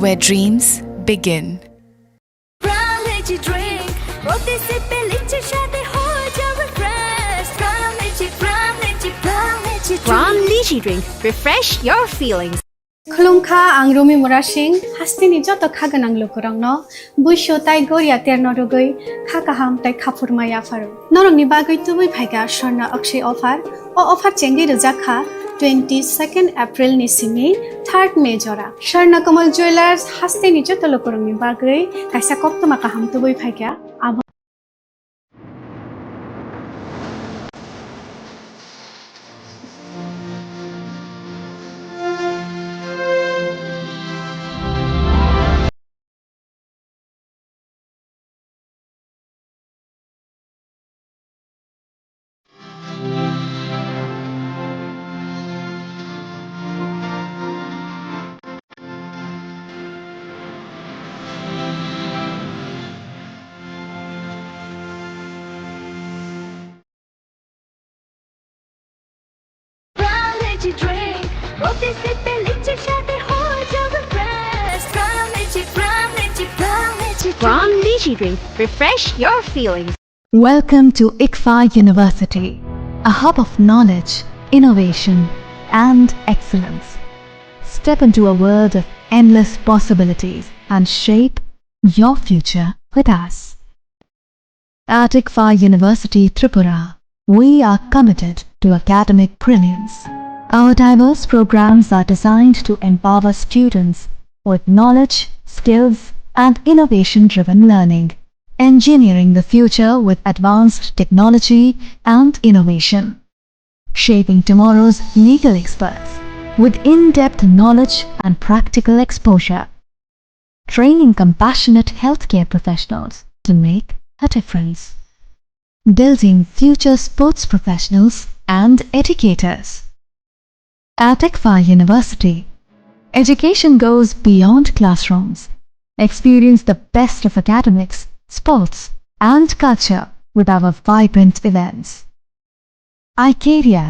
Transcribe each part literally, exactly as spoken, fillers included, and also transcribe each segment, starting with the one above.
where dreams begin. Brown Lychee Drink, প্রতি সিপে লিচি স্বাদে হয়ে যাবে fresh. Brown Lychee, Brown Lychee, Brown Lychee Drink. Brown Lychee Drink, refresh your feelings. Khulumkha, ang Rumi Murasing, hasteni joto kha gwnang lukurokno buisu tai goria terno rwgwi kha kaham tai khaphurma yapharo. Norokni bagwi tubui phaikha Swarna Akshay offer. O offer chengwi rwjak kha twenty-second April ni simi third May jora. Swarna Kamal Jewellers hasteni joto lukurokni bagwi kaisa koktwma kaham tubui phaikha. Abo Brown Lychee Drink, প্রতি সিপে লিচি স্বাদে হয়ে যাবে fresh. Brown Lychee, Brown Lychee, Brown Lychee Drink। Brown Lychee Drink, refresh your feelings. Welcome to ICFAI University, a hub of knowledge, innovation, and excellence. Step into a world of endless possibilities and shape your future with us. At ICFAI University Tripura, we are committed to academic brilliance. Our diverse programs are designed to empower students with knowledge, skills, and innovation-driven learning, engineering the future with advanced technology and innovation, shaping tomorrow's legal experts with in-depth knowledge and practical exposure, training compassionate healthcare professionals to make a difference, building future sports professionals and educators. At ICFAI University, education goes beyond classrooms. Experience the best of academics, sports, and culture with our vibrant events. iCaria,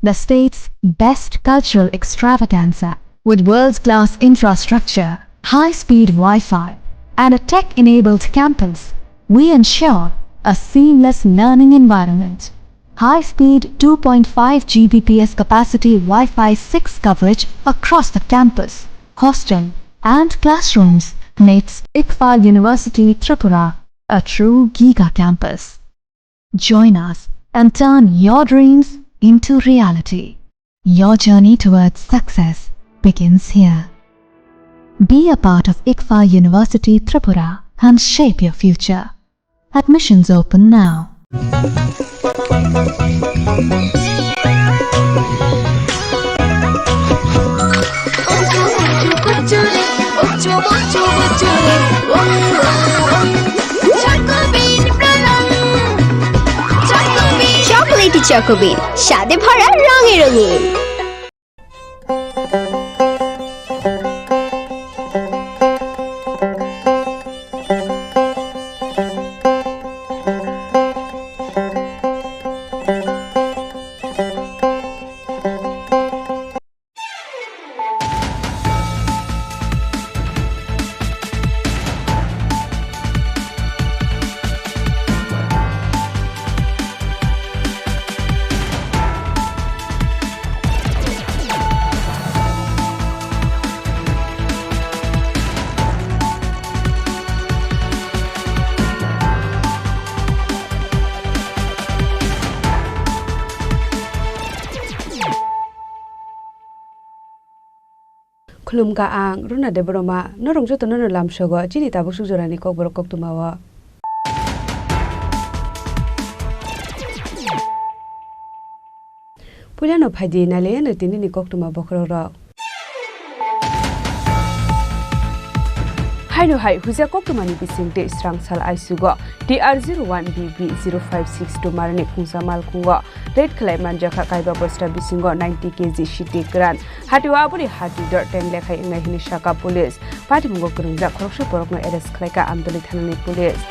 the state's best cultural extravaganza, with world-class infrastructure, high-speed Wi-Fi, and a tech-enabled campus, we ensure a seamless learning environment. High-speed two point five G B P S capacity Wi-Fi six coverage across the campus, hostel, and classrooms makes ICFAI University Tripura a true giga campus. Join us and turn your dreams into reality. Your journey towards success begins here. Be a part of ICFAI University Tripura and shape your future. Admissions open now. Chocolatey Choco Bean, স্বাদে ভরা রঙে রঙিন। Khulumkha ang Runa Debbarma, norok jotono no lamsogo chini tabuk suk jorani kokborok koktwma o. Puilano phaidi nailaiano tinini koktwma bokhorok rok. Haino hai huja koktwmani bisingtwi srangsal aisugo T R zero one B B zero five six two marani khungsa malkhungo raid khlai manjakha kaiba bosta bisingo ninety K G siti kwran. Hatio aboni hati dor ten lekhai wngnai hwnwi sakha police. Patimungo kwrwngjak khoroksa borokno arrest khlaikha Amtwlwi thanani police.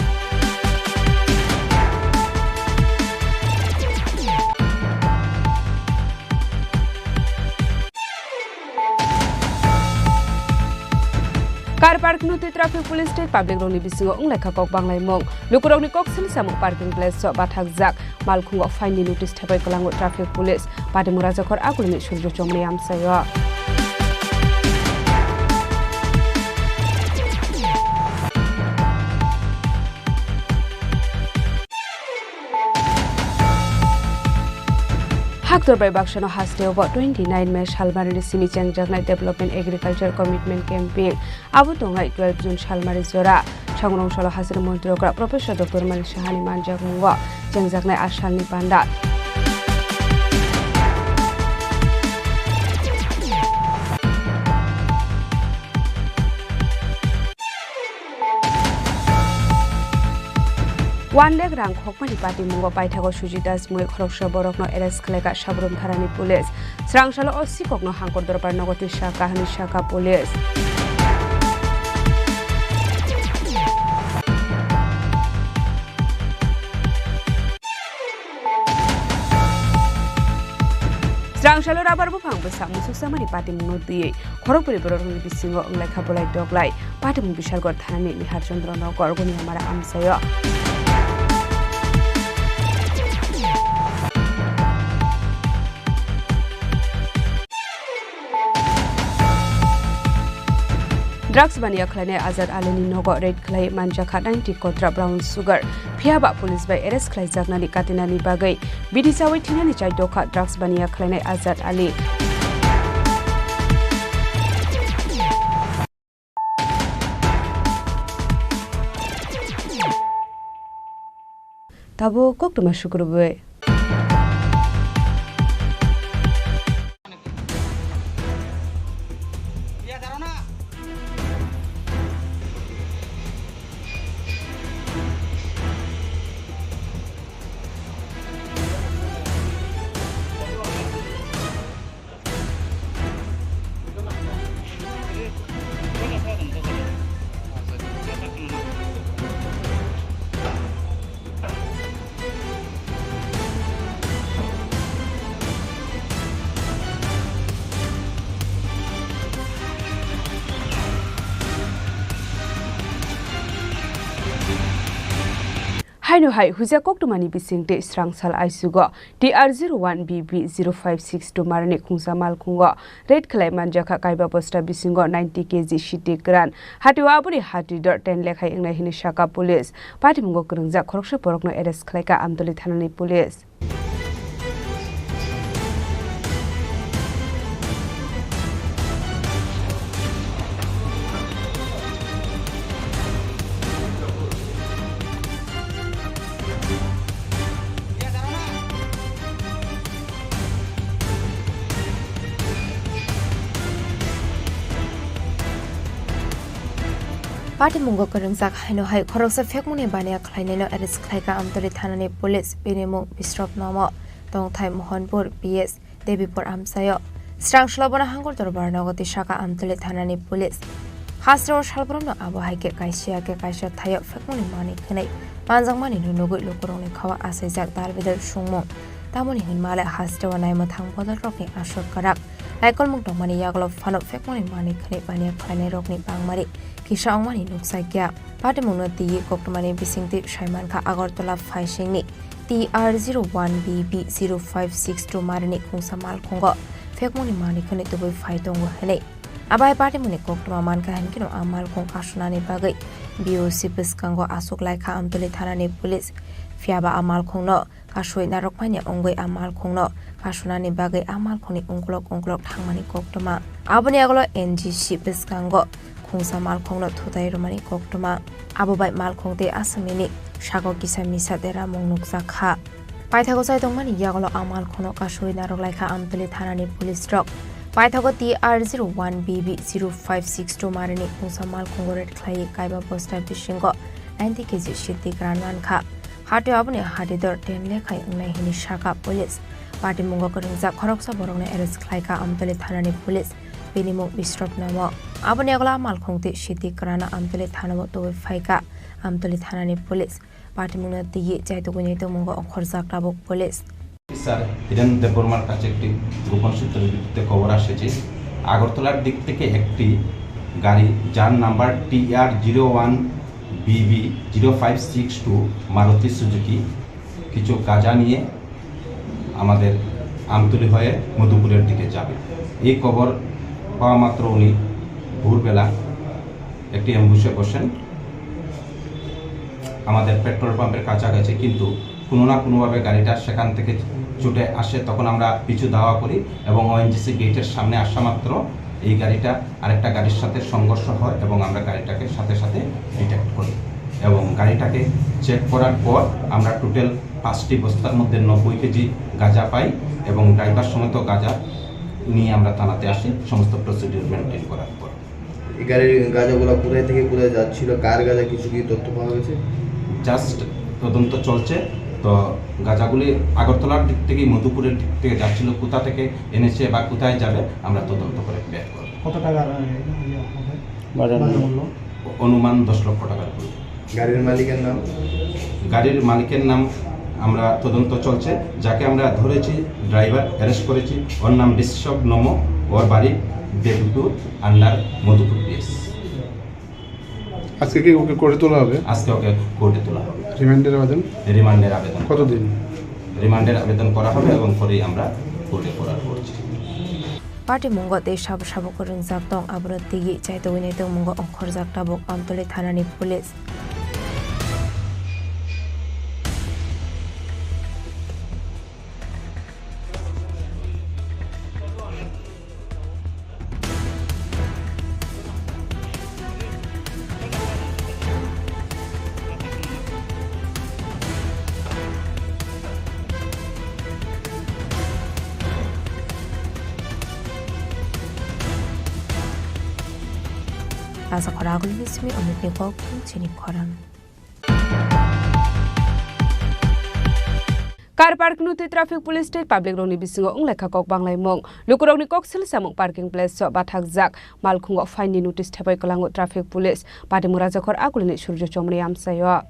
Car park no twi traffic police tei public rokni bisingo wnglaikha kok banglaimung. Lukurokni kok sini samung parking place o bathakjak malkhungo fine ni notice thepai kwlango traffic police. Patimung Rajakhor Agulini Surjo Chongmani amchaio. Haktor bai baksano hasteo bo twenty nine May salmarini simi chengjaknai Development Agriculture Commitment Campaign. Abo tongnai twelve June salmari jora. Songrong solo hasteni montri okra Professor Doctor Manik Sahani manjakmungo chengjaknai a salni panda. One lakh rang khokmani patimungo paithago Sujit Das mui khoroksa borokno arrest khlaikha Sabrum thanani police. Srangsalo o sikokno hangkor dorbar nogo twi saka hwnwi saka police. Srangsalo rabar buphang bwsa musuksamani patimungno twiwi khorokbwrwi bororokni bisingo wnglaikha bolai doglai. Patimung Bishalgarh thanani Nihar Chandra Nagar Goniamara amchaio. Drugs baniya khlainai Azad Alini nogo raid khlai manjakha ninety kotra brown sugar. Phiyaba police bai arrest khlaijaknani katinani bagwi bidi chawi thinani chaitokha drugs baniya khlainai Azad Ali. Tabuk koktwma sukrubwi. Haino hai huijak koktwmani bisingtwi srangsal aisugo T R zero one B B zero five six two marni khungsa malkhungo raid khlai manjakha kaiba bosta bisingo ninety K G siti kwran. Hatio aboni hatwi dor ten lekhai wngnai hwnwi saka police. Patimungo kwrwngjak khoroksa borokno arrest khlaikha Amtoli thanani police. Patimungo kwrwngjak haino hai khoroksa phekmungni baniya khlainaino arrest khlaikha Amtoli thanani police, bini mung Bisrop Nomo, tongthai Mohanpur P S, Debipur amchaio. Srangsalo bono hangkor dorbar nogo twi saka Amtoli thanani police. Hasteo salbrumno abo hai khe kaisa ya khe kaisa thaio phekmungni manwi khwnwi manjakmani no nugwi lukurokni khao achaijak dalbidal sungmung. Tamoni hinmale hasteo naimwthang bodolrokni aswk kwrak. Naikolmung tongmani yagulo phano phekmani manwi khwnwi baniya khlainairokni bangmari kisa wngmani nukjakya. Patimungno twiwi koktwmani bisingtwi saimankha Agartala phaisingni T R zero one B B zero five six two marini khungsa malkhungo phekmani manwi khwnwi tubui phai tongo hwnwi. Abai patimungni koktwma mankha hinkhe no a malkhung kasunani bagwi B O C bwskango aswk laikha Amtoli thanani police. Phiyaba a malkhungno kasui narwkmani wngwi a malkhungno kasunani bagwi a malkhungni ungkulok ungkulok thangmani koktwma. Aboni yagulo N G C bwskango khungsa malkhungno thutai rwmani koktwma. Abo bai malkhung tei aswknini sago kisa misa deramung nukjakha. Paithago chai tongmani yagulo a malkhungno kasui narwk laikha Amtoli thanani police rok. Paithago T R zero one B B zero five six two marini khungsa malkhungo raid khlaiwi kaiba bosta bisingo ninety K G siti kwran mankha. Hatio aboni hati dor ten lekhai wngnai hwnwi saka police. Patimungo kwrwngjak khoroksa borokno arrest khlaikha Amtoli thanani police, bini mung Bisrop Nomo. Aboni yagulo a malkhung twi siti kwrano Amtoli thanao tubui phaikha. Amtoli thanani police patimungno twiwi chaitugwini tongmungo ongkhorjak tabuk police. Sir হিরেন দেববর্মার কাছে একটি গোপন সূত্রের ভিত্তিতে খবর আসে যে আগরতলার দিক থেকে একটি গাড়ি, যার number T R zero one B B zero five six two, Maruti Suzuki, কিছু গাঁজা নিয়ে আমাদের আমতলী হয়ে মধুপুরের দিকে যাবে। এই খবর পাওয়া মাত্র উনি ভোরবেলা একটি অ্যাম্বুশে বসেন আমাদের পেট্রোল পাম্পের কাছাকাছি, কিন্তু কোনো না কোনোভাবে গাড়িটা সেখান থেকে ছুটে আসে। তখন আমরা পিছু ধাওয়া করি এবং ওএনজিসি গেটের সামনে আসা মাত্র এই গাড়িটা আরেকটা গাড়ির সাথে সংঘর্ষ হয় এবং আমরা গাড়িটাকে সাথে সাথে ডিটেক্ট করি এবং গাড়িটাকে চেক করার পর আমরা টোটাল পাঁচটি বস্তার মধ্যে নব্বই কেজি গাঁজা পাই এবং ড্রাইভার সমেত গাঁজা নিয়ে আমরা থানাতে আসি সমস্ত প্রসিডিউর মেনটেন করার পর। এই গাড়ির গাঁজাগুলো কোথায় থেকে কোথায় যাচ্ছিল, কার গাঁজা, কিছু কি তথ্য পাওয়া গেছে? জাস্ট তদন্ত চলছে। তো গাঁজাগুলি আগরতলার দিক থেকে, মধুপুরের দিক থেকে যাচ্ছিল, কোথা থেকে এনেছে বা কোথায় যাবে, আমরা তদন্ত করে বের করব। কত টাকার, আহ, ইয়ে হবে? বাজার মূল্য? অনুমান দশ লক্ষ টাকার উপরে। গাড়ির মালিকের নাম? গাড়ির মালিকের নাম আমরা তদন্ত চলছে। যাকে আমরা ধরেছি, ড্রাইভার অ্যারেস্ট করেছি, ওর নাম ঋষভ নম, ওর বাড়ি দেবপুর, আন্ডার মধুপুর পিএস। আজকে কি ওকে কোর্টে তোলা হবে? আজকে ওকে কোর্টে তোলা হবে। রিমান্ডের আবেদন? রিমান্ডের আবেদন। কতদিন? রিমান্ডের আবেদন করা হবে এবং পরেই আমরা কোর্টে ফরওয়ার্ড করছি। Patimungo tei sabo sabo kwrwngjak tong, abono twiwi chaitogwi naitokmungo ongkhorjak tabuk Amtwlwi thanani police. Asa khorang agulini simi omikni kok chini khorang. Car park no twi traffic police tei public rokni bisingo wnglaikha kok banglaimung. Lukurokni kok sil samung parking place o bathakjak malkhungo fine ni notice thepai kwlango traffic police. Patimura Rajakhor agulini Surjo Chomoni amchaio.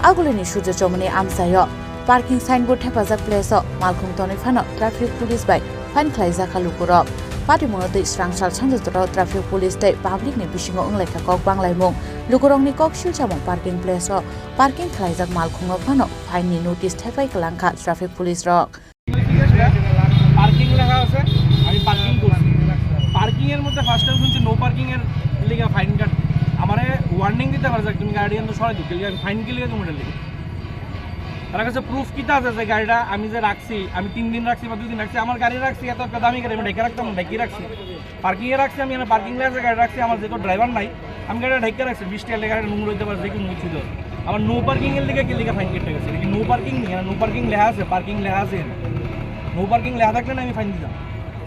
Agulini Surjo Chomoni amchaio parking signboard thepajak place o malkhung tonwi phano traffic police bai fine khlaijak kha lukurok. Patimungno twi srangsal sanjotoro traffic police tei public ni bisingo wnglaikha kok banglaimung. Lukurokni kok silchamung parking place o parking khlaijak malkhungo phano fine ni notice thepai kwlangkha traffic police rok. Parking লেখা আছে, আমি পার্কিং করছি। পার্কিং এর মধ্যে first time শুনছি no parking এর লিগে ফাইন কাট। আমারে ওয়ার্নিং দিতে পারে যে তুমি গাড়ি এনে সরাই দিও, লিগে আমি ফাইন কি লিগে তোমার লিগে। তার কাছে প্রুফ কিতা আছে যে গাড়িটা আমি যে রাখছি, আমি তিন দিন রাখছি বা দুই দিন রাখছি, আমার গাড়ি রাখছি, এত একটা দামি গাড়ি আমি ঢেকে রাখতাম না, ঢেকে রাখছি। পার্কিং এ রাখছি আমি, এখানে পার্কিং লেখা আছে, গাড়ি রাখছি, আমার যেহেতু ড্রাইভার নাই, আমি গাড়িটা ঢেকে রাখছি, বৃষ্টি আসলে গাড়িটা নোংরা হইতে পারে, যে কোনো কিছু তো। আমার নো পার্কিং এর লিগে কি লিগে ফাইন কেটে গেছে? এটা কি নো পার্কিং নেই? এখানে নো পার্কিং লেখা আছে, পার্কিং লেখা আছে। নো পার্কিং লেখা থাকলে না আমি ফাইন দিতাম।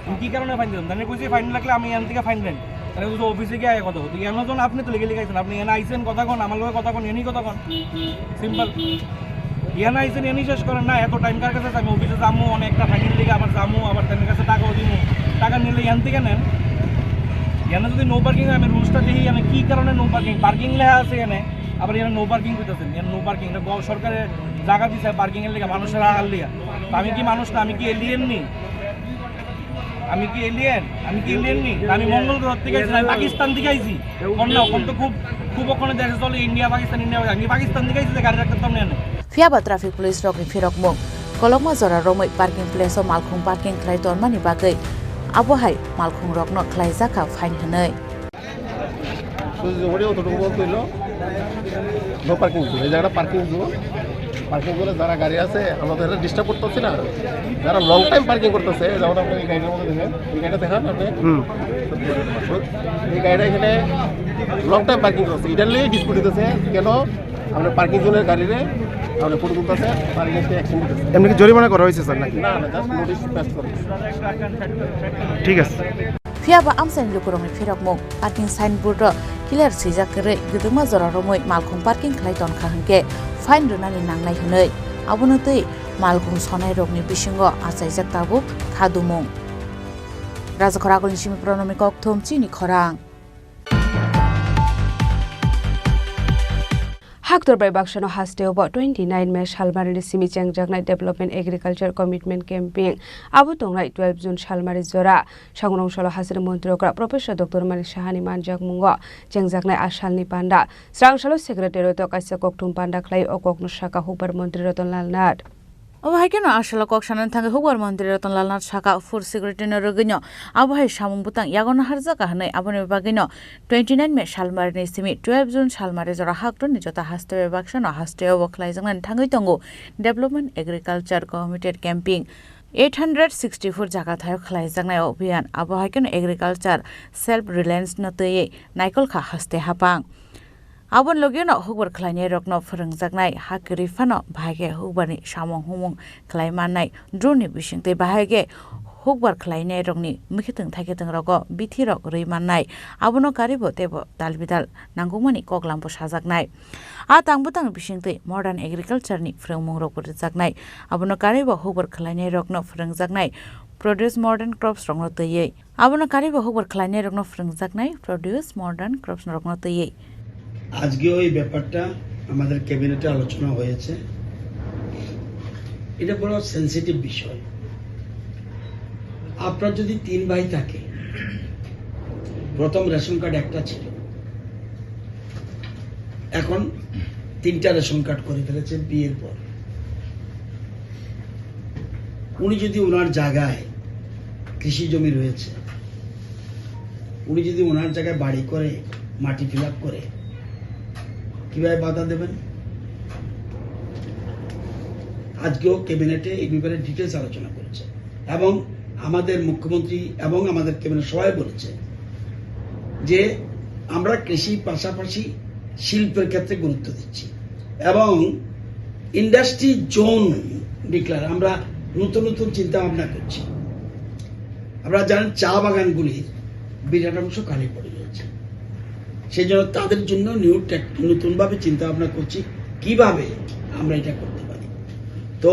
আমি কি কারণে ফাইন দিতাম? তাহলে কইছি ফাইন লাগলে আমি এখান থেকে ফাইন দেন। তাহলে কইছে অফিসে গিয়ে আগে কথা হতো। এমন যখন আপনি তো লিখে লিখে আইছেন, আপনি এখানে আইছেন কথা কোন, আমার লগে কথা কোন, এনি কথা কোন। সিম্পল। এখানে আইছেন, এনি শেষ করেন না, এত টাইম কার কাছে আছে? আমি অফিসে যাবো, অনেক একটা ফাইন লিগে আবার যাবো, আবার তাদের কাছে টাকাও দিব। টাকা নিলে এখান থেকে নেন। এখানে যদি নো পার্কিং হয়, আমি রুলসটা দেখি, আমি কি কারণে নো পার্কিং? পার্কিং লেখা আছে এখানে, আবার এখানে নো পার্কিং করতেছেন। এখানে নো পার্কিং, এটা গ-, সরকারের জায়গা দিছে পার্কিং এর লিগে, মানুষের রাখার লিগে। তো আমি কি মানুষ না, আমি কি এলিয়েন নি? আমি কি এলিয়েন? আমি কি এলিয়েন নি? আমি মঙ্গল গ্রহ থেকে আইছি, আমি পাকিস্তান থেকে আইছি। কোন না, কোন তো খুব, খুব ওখানে দেশে চলে ইন্ডিয়া, পাকিস্তান, ইন্ডিয়া, পাকিস্তান। আমি পাকিস্তান থেকে আইছি যে গাড়ি রাখতে সামনে এনে। Phiya ba traffic police rokni phirokmung, kolokma jora romwi parking place o malkhung parking khlai tonmani bagwi abo hai malkhung rokno khlaijak kha fine hwnwi. শুধু জোরে অতটুকু বলতে হইলো, নো পার্কিং জোন, এই জায়গাটা পার্কিং জোন। পার্কিং করে যারা গাড়ি আছে, আমরা তো এটা ডিস্টার্ব করতেছি না। যারা লং টাইম পার্কিং করতেছে, যেমন আপনি এই গাড়িটার মধ্যে দেখেন, এই গাড়িটা দেখান আপনি। হুম। এই গাড়িটা এখানে লং টাইম পার্কিং করছে, এটা নিয়েই ডিসপিউট হইতেছে। কেন আমরা পার্কিং জোনের গাড়িরে আমরা ফটো তুলতেছে, তার এগেইনস্টে অ্যাকশন নিতেছে। এমনি কি জরিমানা করা হয়েছে স্যার নাকি? না, না, জাস্ট নোটিশ পাস করেছে। ঠিক আছে। Phiya ba amchaini lukurokni phirokmung, parking signboard o clear swijak kwrwi, kwbangma jora romwi malkhung parking khlai tonkha hwnkhe fine rwnani nangnai hwnwi. Abono twi malkhung sonairokni bisingo achaijak tabuk khadumung. Rajakhor agulni simi pronomi kokthum chini khorang. Haktor bai baksano hasteo bo twenty nine May salmarini simi chengjaknai Development Agriculture Commitment Campaign abo tongnai twelve June salmari jora. Sangrong salo hasini montri okra Professor Doctor Manik Sahani manjakmungo chengjaknai a salni panda. Srang salo secretariat o kaisa kokthum panda khlai o kokno saka hukbar montri Ratan Lal Nath. Obo hai kheno a salo kok sanani thangwi hukbar montri Ratan Lal Nath saka, food security no rwgwino abo hai samung bwtang yago naharjak hwnwi, aboni bagwino twenty nine May salmarini simi twelve June salmari jora haktorni jota haste bai baksano hasteo bo khlaijaknani thangwi tongo Development Agriculture Committed Camping. Eight hundred sixty four jaga thaio khlaijaknai o abhiyan, abo hai kheno agriculture self reliance no twiwi naikol kha haste hapang. Aboni logio no hukbar khlainai rokno phwrwngjaknai, ha kwrwi phano bahai khe hukbar ni samung humung khlai mannai drone ni bisingtwi, bahai khe hukbar khlainai rokni mwkhwtwng thaikhe twng rogo bithi rok rwi mannai, abono karibo teibo tal bidal nangkukmani koklam bo sajaknai. A tang bwtang bisingtwi modern agriculture ni phrwngmung rok bo rwjaknai, abono karibo hukbar khlainai rokno phwrwngjaknai produce modern crops rokno twiwi. Abono karibo hukbar khlainai rokno phwrwngjaknai produce modern crops rokno twiwi. আজকেও এই ব্যাপারটা আমাদের ক্যাবিনেটে আলোচনা হয়েছে। এটা বড় সেনসিটিভ বিষয়। আপনার যদি তিন ভাই থাকে, প্রথম রেশন কার্ড একটা ছিল, এখন তিনটা রেশন কার্ড করে ফেলেছে বিয়ের পর। উনি যদি ওনার জায়গায় কৃষি জমি রয়েছে, উনি যদি ওনার জায়গায় বাড়ি করে মাটি ফিল আপ করে, কিভাবে বাধা দেবেন? আজকেও ক্যাবিনেটে এই ব্যাপারে ডিটেলস আলোচনা করেছে এবং আমাদের মুখ্যমন্ত্রী এবং আমাদের ক্যাবিনেট সবাই বলেছে যে আমরা কৃষির পাশাপাশি শিল্পের ক্ষেত্রে গুরুত্ব দিচ্ছি এবং ইন্ডাস্ট্রি জোন ডিক্লেয়ার আমরা নতুন নতুন চিন্তা ভাবনা করছি। আপনারা জানেন, চা বাগানগুলির বিরাট অংশ খালি পড়ে রয়েছে। সেই জন্য তাদের জন্য নিউ টেক-, নতুনভাবে চিন্তা ভাবনা করছি কিভাবে আমরা এটা করতে পারি। তো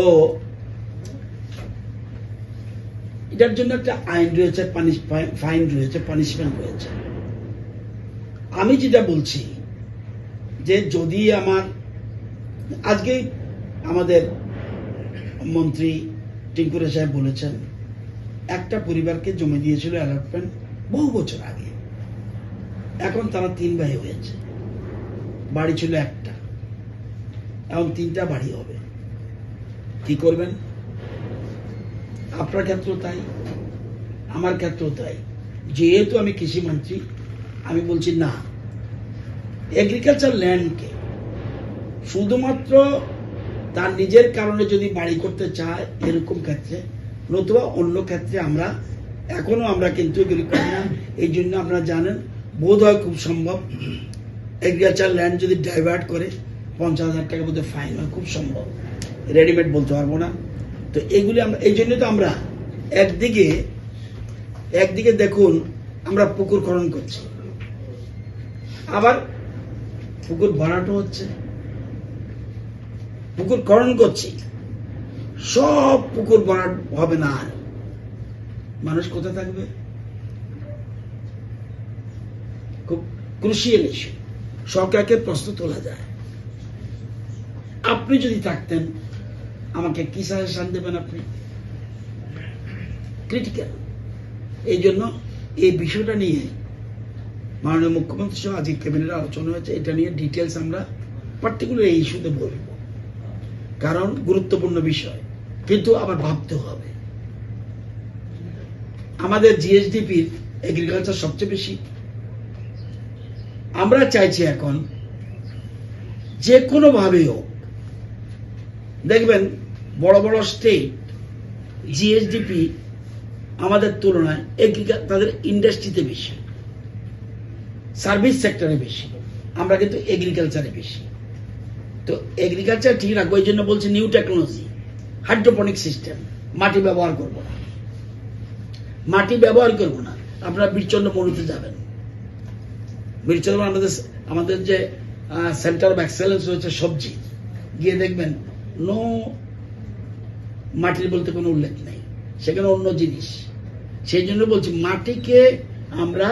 এটার জন্য একটা আইন রয়েছে, পানিশ-, ফাই-, ফাইন রয়েছে, পানিশমেন্ট রয়েছে। আমি যেটা বলছি যে যদি আমার, আজকেই আমাদের মন্ত্রী টিঙ্কুরা সাহেব বলেছেন, একটা পরিবারকে জমি দিয়েছিল অ্যালটমেন্ট বহু বছর আগে, এখন তারা তিন ভাই হয়েছে, বাড়ি ছিল একটা, এখন তিনটা বাড়ি হবে। কি করবেন? আপনার ক্ষেত্রেও তাই, আমার ক্ষেত্রেও তাই। যেহেতু আমি কৃষি মন্ত্রী, আমি বলছি না, এগ্রিকালচার ল্যান্ডকে শুধুমাত্র তার নিজের কারণে যদি বাড়ি করতে চায় এরকম ক্ষেত্রে, নতুবা অন্য ক্ষেত্রে আমরা এখনো আমরা কিন্তু এগুলি করি না। এই জন্য আপনারা জানেন, বোধ হয় খুব সম্ভব এগ্রিকালচার ল্যান্ড যদি ডাইভার্ট করে পঞ্চাশ হাজার টাকা বোধহয় ফাইন হয়, খুব সম্ভব, রেডিমেড বলতে পারবো না। তো এগুলি আমরা, এই জন্য তো আমরা একদিকে, একদিকে দেখুন আমরা পুকুর খনন করছি, আবার পুকুর ভরাটও হচ্ছে, পুকুর খনন করছি, সব পুকুর ভরাট হবে না আর। মানুষ কোথায় থাকবে? খুব ক্রুশিয়াল ইস্যু। সরকারকে প্রশ্ন তোলা যায়, আপনি যদি থাকতেন, আমাকে কি সাজেশন দেবেন আপনি? ক্রিটিক্যাল। এই জন্য এই বিষয়টা নিয়ে মাননীয় মুখ্যমন্ত্রী সহ আজকে ক্যাবিনেটে আলোচনা হয়েছে, এটা নিয়ে ডিটেলস আমরা পার্টিকুলার এই ইস্যুতে বলবো, কারণ গুরুত্বপূর্ণ বিষয়, কিন্তু আবার ভাবতে হবে। আমাদের জিএসডিপির এগ্রিকালচার সবচেয়ে বেশি। আমরা চাইছি এখন যে কোনোভাবেই হোক, দেখবেন বড় বড় স্টেট জিএসডিপি আমাদের তুলনায় এগ্রিকাল-, তাদের ইন্ডাস্ট্রিতে বেশি, সার্ভিস সেক্টরে বেশি, আমরা কিন্তু এগ্রিকালচারে বেশি। তো এগ্রিকালচার ঠিক রাখবো, এই জন্য বলছি নিউ টেকনোলজি, হাইড্রোপনিক সিস্টেম, মাটি ব্যবহার করব না, মাটি ব্যবহার করব না। আপনারা বীরচন্দ্র মরুতে যাবেন, বীরচন্দ্র আমাদের, আমাদের যে, আহ, সেন্টার অফ এক্সেলেন্স রয়েছে সবজি, গিয়ে দেখবেন নো মাটির বলতে কোনো উল্লেখ নেই, সেখানে অন্য জিনিস। সেই জন্য বলছি, মাটিকে আমরা,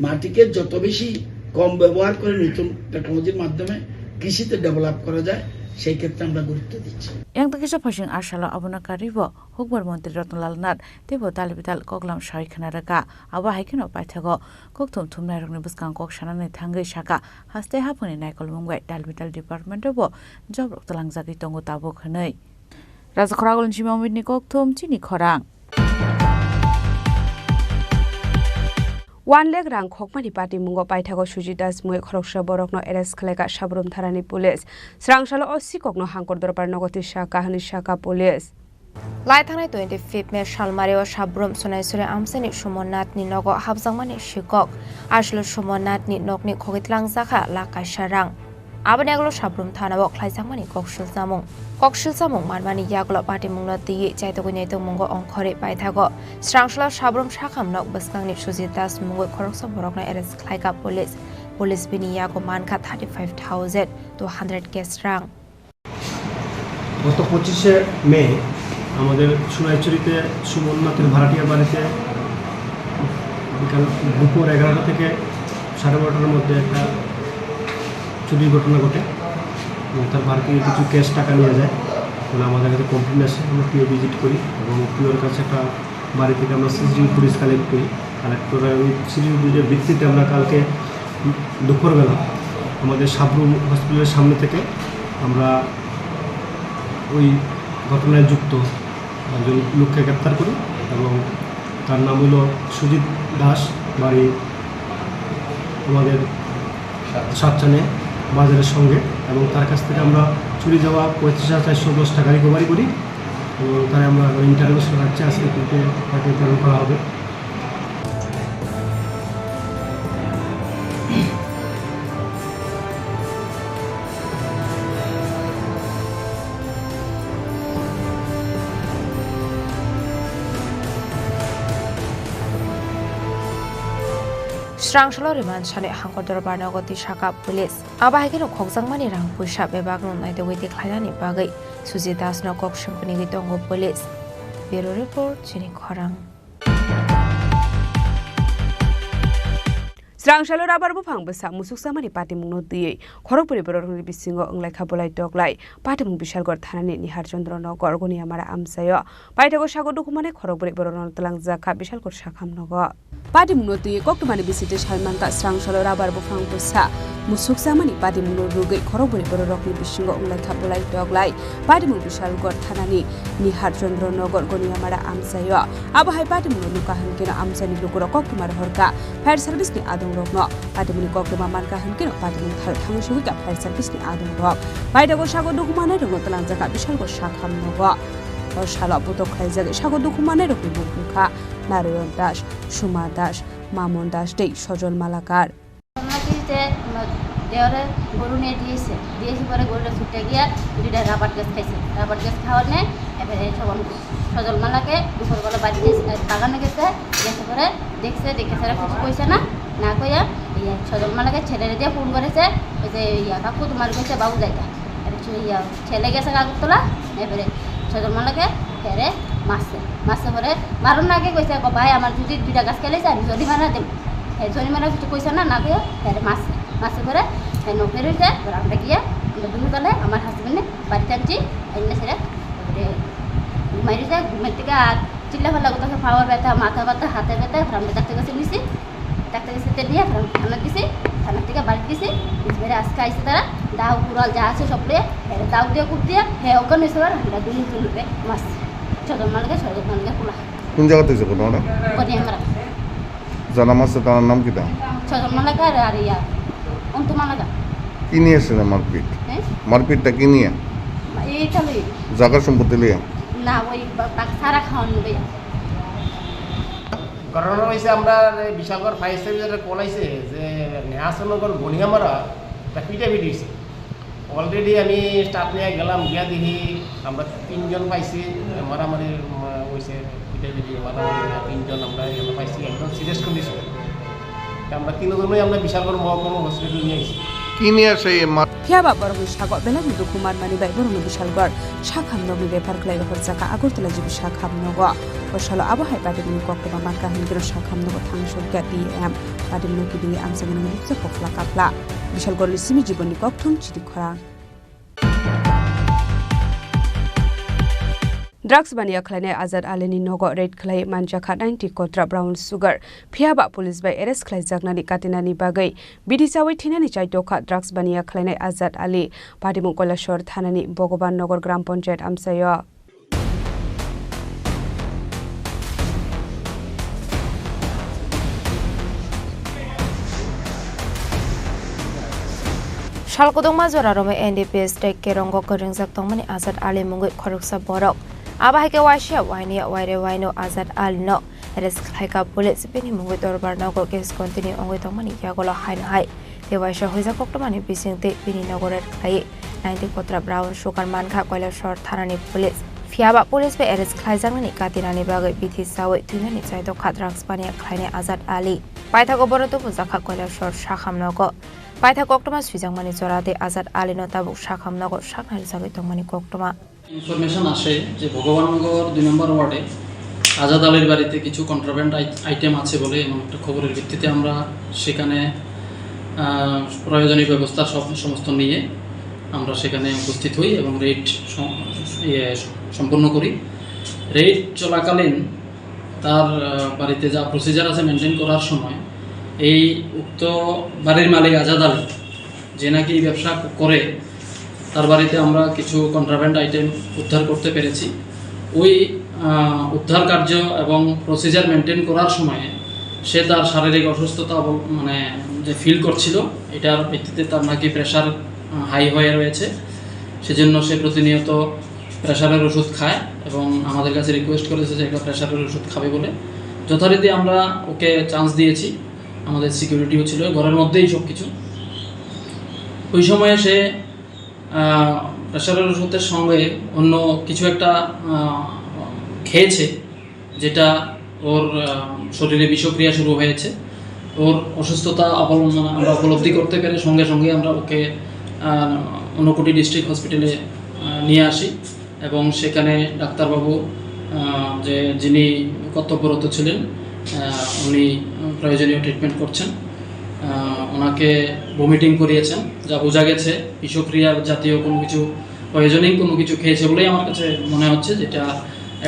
মাটিকে যত বেশি কম ব্যবহার করে নতুন টেকনোলজির মাধ্যমে কৃষিতে ডেভেলপ করা যায়, সেই ক্ষেত্রে আমরা গুরুত্ব দিচ্ছি। Yang tei kisa phasing a salo abono karwi bo hukbar montri Rotnlal Nath teibo dal bidal koklam sawi khna rwkha. Abo hai kheno paithago kokthum thumnairokni bwskang kok sanani thangwi sakha, haste haphangni naikolmung bai dal bidal department-o bo job rok twlangjagwi tongo tabuk hwnwi. Raja Khoragulni Sima Momitni kokthum chini khorang. One lakh rang khokmani patimungo paithago Sujit Das mungwi khoroksa borokno arrest khlaikha Sabrum thanani police. Srangsalo o sikokno Hangkor Dorbar nogo twi sakha hwnwi sakha police. Lai thangnai twenty fifth May salmario Sabrum Sonaisuri amchaini Sumonnathni nogo hapjakmani sikok. Aswk Sumonnathni nokni khogwi twlangjakha lakh kaisa rang. Aboni yagulo Sabrum thanao khlaijakmani koksilchamung. Koksilchamung manmani yagulo patimungno twiwi chaitugwi naitugmungo ongkhorwi paithago. Srangsalo Sabrum sakham nok bwskangni Sujit Das mungwi khoroksa borokno arrest khlaikha police. Police bini yago mankha thirty five thousand two hundred cash rang. গত পঁচিশে মে আমাদের সোনাইছড়িতে সুমননাথের ভাড়াটিয়া বাড়িতে বিকাল দুপুর এগারোটা থেকে সাড়ে বারোটার মধ্যে একটা চুরির ঘটনা ঘটে। এবং তার ভাড়াটিয়া কিছু ক্যাশ টাকা নিয়ে যায় বলে আমাদের কাছে কমপ্লেন আসে। আমরা পিও ভিজিট করি এবং পিওর কাছে একটা বাড়ি থেকে আমরা সিসিটিভি ফুটেজ কালেক্ট করি। কালেক্ট করার ওই সিসিটিভি ফুটেজের ভিত্তিতে আমরা কালকে দুপুরবেলা আমাদের সাবরুম হসপিটালের সামনে থেকে আমরা ওই ঘটনায় যুক্ত একজন লোককে গ্রেপ্তার করি এবং তার নাম হলো সুজিত দাস, বাড়ি আমাদের সাতচানে বাজারের সঙ্গে। এবং তার কাছ থেকে আমরা চুরি যাওয়া পঁয়ত্রিশ হাজার চারশো দশ টাকা রিকভারি করি এবং তাই আমরা ইন্টারভিউ রাখছি, আজকে কোর্টে তাকে প্রেরণ করা হবে। Srangsalo remand sani Hangkor Dorbar nogo twi sakha police. Abo hai kheno khokjakmani rang puisa bebakno naitugwi tikhlainani bagwi Sujit Dasno kok sengkrinigwi tongo police. Bureau report, chini khorang. Srangsalo rabar buphang bwsa musuksamani patimungno twiwi khorokbwrwi bororokni bisingo wnglaikha bolai toklai. Patimung Bishalgarh thanani Nihar Chandra Nagar Goniamara amchaio paithago sago dukhumanai khorokbwrwi bororokno twlangjakha Bishalgarh sakham nogo. Patimungno twiwi koktwmani bisingtwi salmankha Srangsalo rabar buphang bwsa musuksamani patimungno rwgwi khorokbwrwi bororokni bisingo wnglaikha bolai toklai. Patimung Bishalgarh thanani Nihar Chandra Nagar Goniamara amchaio. Abo hai patimungno nukha hwnkhe no amchaini lukurok koktwma rohorkha fire service ni adongrokno. Patimungni koktwma mankha hwnkhe no patimung thal thangwi sogwikha fire service ni adongrok. Paithago sago dukhumanai rokno twlangjakha Bishalgarh sakham nogo. O salo putok khlaijagwi sago dukhumanai rokni mung wngkha Narayan Das, Suma Das, Mamon Das tei Sojol Malakar. Deore goru niye diyese, diyese pore goru chutte giya duita rabar gas khaise, rabar gas khawar ne, ebare Sojol Malake dupor bela bari gese, bagano gese, gese pore dekse, dekhe sara kichu koise na, na koiya, iya, Sojol Malake chelere diye phone korese, je, iya, kaku tomar koise babu jaita, iya, chele gese Agartala, ebare Sojol Malake, here, masse, masse pore, maron na age koise, ko bhai, amar jodi duita gas khailese, ami jorimana dim. He jorimana kichu koise na, na koiya, here masse, masse pore, he no phere je, pore amra giya, amra dunu tale, amar husband ne, bari tanchi, enne sere, pore, ghumai rije, ghumai theke ar chilla phalla gota khe power betha, matha betha, hate betha, pore amra daktar kache nisi, daktar kache te niye, pore amra thana disi, thana theke bari disi, disi pore ajke aise tara, dao kural ja ache sob loye, here dao diye kub diye, he okkane sora, amra dunu dunu re, masse, Sojol Malake, Sojol Malake kula. কোন জায়গা থেকে যাবো আমরা? করিয়ামারা। যারা মারছে তার নাম কিতা? ছজন মালাকার আর ইয়া, অন্তু মালাকার। কি নিয়ে এসেছিলেন মারপিট? হ্যাঁ? মারপিটটা কি নিয়ে? এইটা লই। জায়গা সম্পত্তি নিয়ে? না, ওই বা-, বাক সারা খাওয়ান লইয়া। ঘটনা হয়েছে, আমরা এই বিশালগড় ফায়ার সার্ভিসের কল আইছে যে নেহাসনগর গনিয়ামারা একটা পিটাপিটি হয়েছে। অলরেডি আমি স্টাফ নিয়ে গেলাম, গিয়া দেখি আমরা তিনজন পাইছি, মারামারি, উম, হয়েছে, পিটাপিটি, মারামারি, তিনজন আমরা এখানে পাইছি, একদম সিরিয়াস কন্ডিশন। আমরা তিনজনই আমরা বিশালগড় মহকুমা হসপিটাল নিয়ে গেছি। Phiya ba borokni sago belai no dukhu manmani bai borokno Bishalgarh sakham nokni refer khlai rohorjak kha Agartala G B sakham nogo. O salo abo hai patimungni koktwma mankha hwnwi kheno sakham nogo thangwi sokya P M. Patimungno kidingwi amchaini nangwi rwkjak kophla kaphla. Bishalgarhni simi Jibonni kokthum chini khorang. Drugs baniya khlainai Azad Alini nogo raid khlai manjakha ninety kotra brown sugar. Phiya ba police bai arrest khlaijaknani katinani bagwi bithi chawi thinani chaitokha drugs baniya khlainai Azad Ali. Patimung Koilashahar thanani Bhogoban Nagar Gram Panchayat amchaio. Sal kwdwkma jora romwi N D P S tei kerongo kwrwngjak tongmani Azad Ali mungwi khoroksa borok. Abo hai khe waisa wainiya waire waino Azad Ali no arrest khlaikha police, bini mungwi dorbar nogo case continue wngwi tongmani yagulo haino hai tei waisa huijak koktwmani bising tei bini nogo raid khlaiwi ninety kotra brown sugar mankha Koilashahar thanani police. Phiya ba police bai arrest khlaijaknani katinani bagwi bithi chawi twinani chaitokha drugs baniya khlainai Azad Ali. Paithago bono tubujakha Koilashahar sakham nogo. Paithak koktwma swijakmani jora tei Azad Alino tabuk sakham nogo saknai rwjagwi tongmani koktwma. Information আসে যে ভগবাননগর দুই নম্বর ওয়ার্ডে আজাদ আলীর বাড়িতে কিছু contraband I-, item আছে বলে এমন একটা খবরের ভিত্তিতে আমরা সেখানে, আহ, প্রয়োজনীয় ব্যবস্থা সব, সমস্ত নিয়ে আমরা সেখানে উপস্থিত হই এবং রেইড সম-, ইয়ে, সম্পন্ন করি। রেইড চলাকালীন তার, আহ, বাড়িতে যা প্রসিজার আছে মেনটেন করার সময় এই উক্ত বাড়ির মালিক আজাদ আলী, যে নাকি ব্যবসা ক-, করে, তার বাড়িতে আমরা কিছু কন্ট্রাব্যান্ড আইটেম উদ্ধার করতে পেরেছি। ওই, আহ, উদ্ধার কার্য এবং প্রসিজার মেনটেন করার সময়ে সে তার শারীরিক অসুস্থতা অব-, মানে, যে ফিল করছিল, এটার ভিত্তিতে তার নাকি প্রেশার, আহ, হাই হয়ে রয়েছে। সেজন্য সে প্রতিনিয়ত প্রেশারের ওষুধ খায় এবং আমাদের কাছে রিকোয়েস্ট করেছে যে একটা প্রেশারের ওষুধ খাবে বলে। যথারীতি আমরা ওকে চান্স দিয়েছি, আমাদের সিকিউরিটিও ছিল ঘরের মধ্যেই সব কিছু। ওই সময়ে সে, আহ, প্রেশারের ওষুধের সঙ্গে অন্য কিছু একটা, আহ, খেয়েছে, যেটা ওর, আহ, শরীরে বিষক্রিয়া শুরু হয়েছে। ওর অসুস্থতা অবলম্বন আমরা উপলব্ধি করতে পেরে সঙ্গে সঙ্গে আমরা ওকে, আহ, ঊনকোটি ডিস্ট্রিক্ট হসপিটালে, আহ, নিয়ে আসি এবং সেখানে ডাক্তারবাবু, আহ, যে, যিনি কর্তব্যরত ছিলেন, আহ, উনি প্রয়োজনীয় ট্রিটমেন্ট করছেন। আহ, ওনাকে ভমিটিং করিয়েছেন, যা বোঝা গেছে বিষক্রিয়া জাতীয় কোনো কিছু, পয়জনিং কোনো কিছু খেয়েছে বলেই আমার কাছে মনে হচ্ছে, যেটা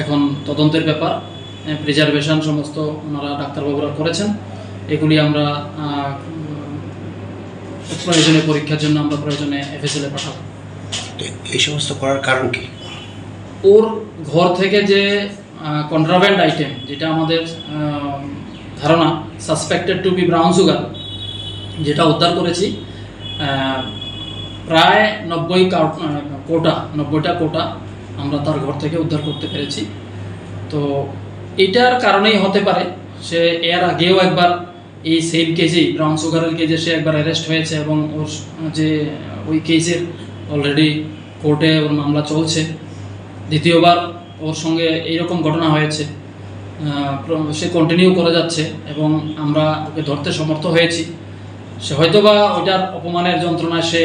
এখন তদন্তের ব্যাপার। আহ, প্রিজার্ভেশন সমস্ত ওনারা ডাক্তারবাবুরা করেছেন, এগুলি আমরা, আহ, উম, প্রয়োজনে পরীক্ষার জন্য আমরা প্রয়োজনে এফএসএল এ পাঠাবো। তো এই সমস্ত করার কারণ কি? ওর ঘর থেকে যে, আহ, কন্ট্রাব্যান্ড আইটেম, যেটা আমাদের, আহ, ধারণা suspected to be brown sugar, যেটা উদ্ধার করেছি, আহ, প্রায় নব্বই কার্ট-, আহ, কোটা, নব্বইটা কোটা আমরা তার ঘর থেকে উদ্ধার করতে পেরেছি। তো এটার কারণেই হতে পারে, সে এর আগেও একবার এই সেম কেসেই, ব্রাউন সুগারের কেসে সে একবার অ্যারেস্ট হয়েছে এবং ওর স-, যে ওই কেসের অলরেডি কোর্টে ওর মামলা চলছে। দ্বিতীয়বার ওর সঙ্গে এইরকম ঘটনা হয়েছে। আহ, প্র-, সে কন্টিনিউ করে যাচ্ছে এবং আমরা ওকে ধরতে সমর্থ হয়েছি। সে হয়তো বা ওইটার অপমানের যন্ত্রণায় সে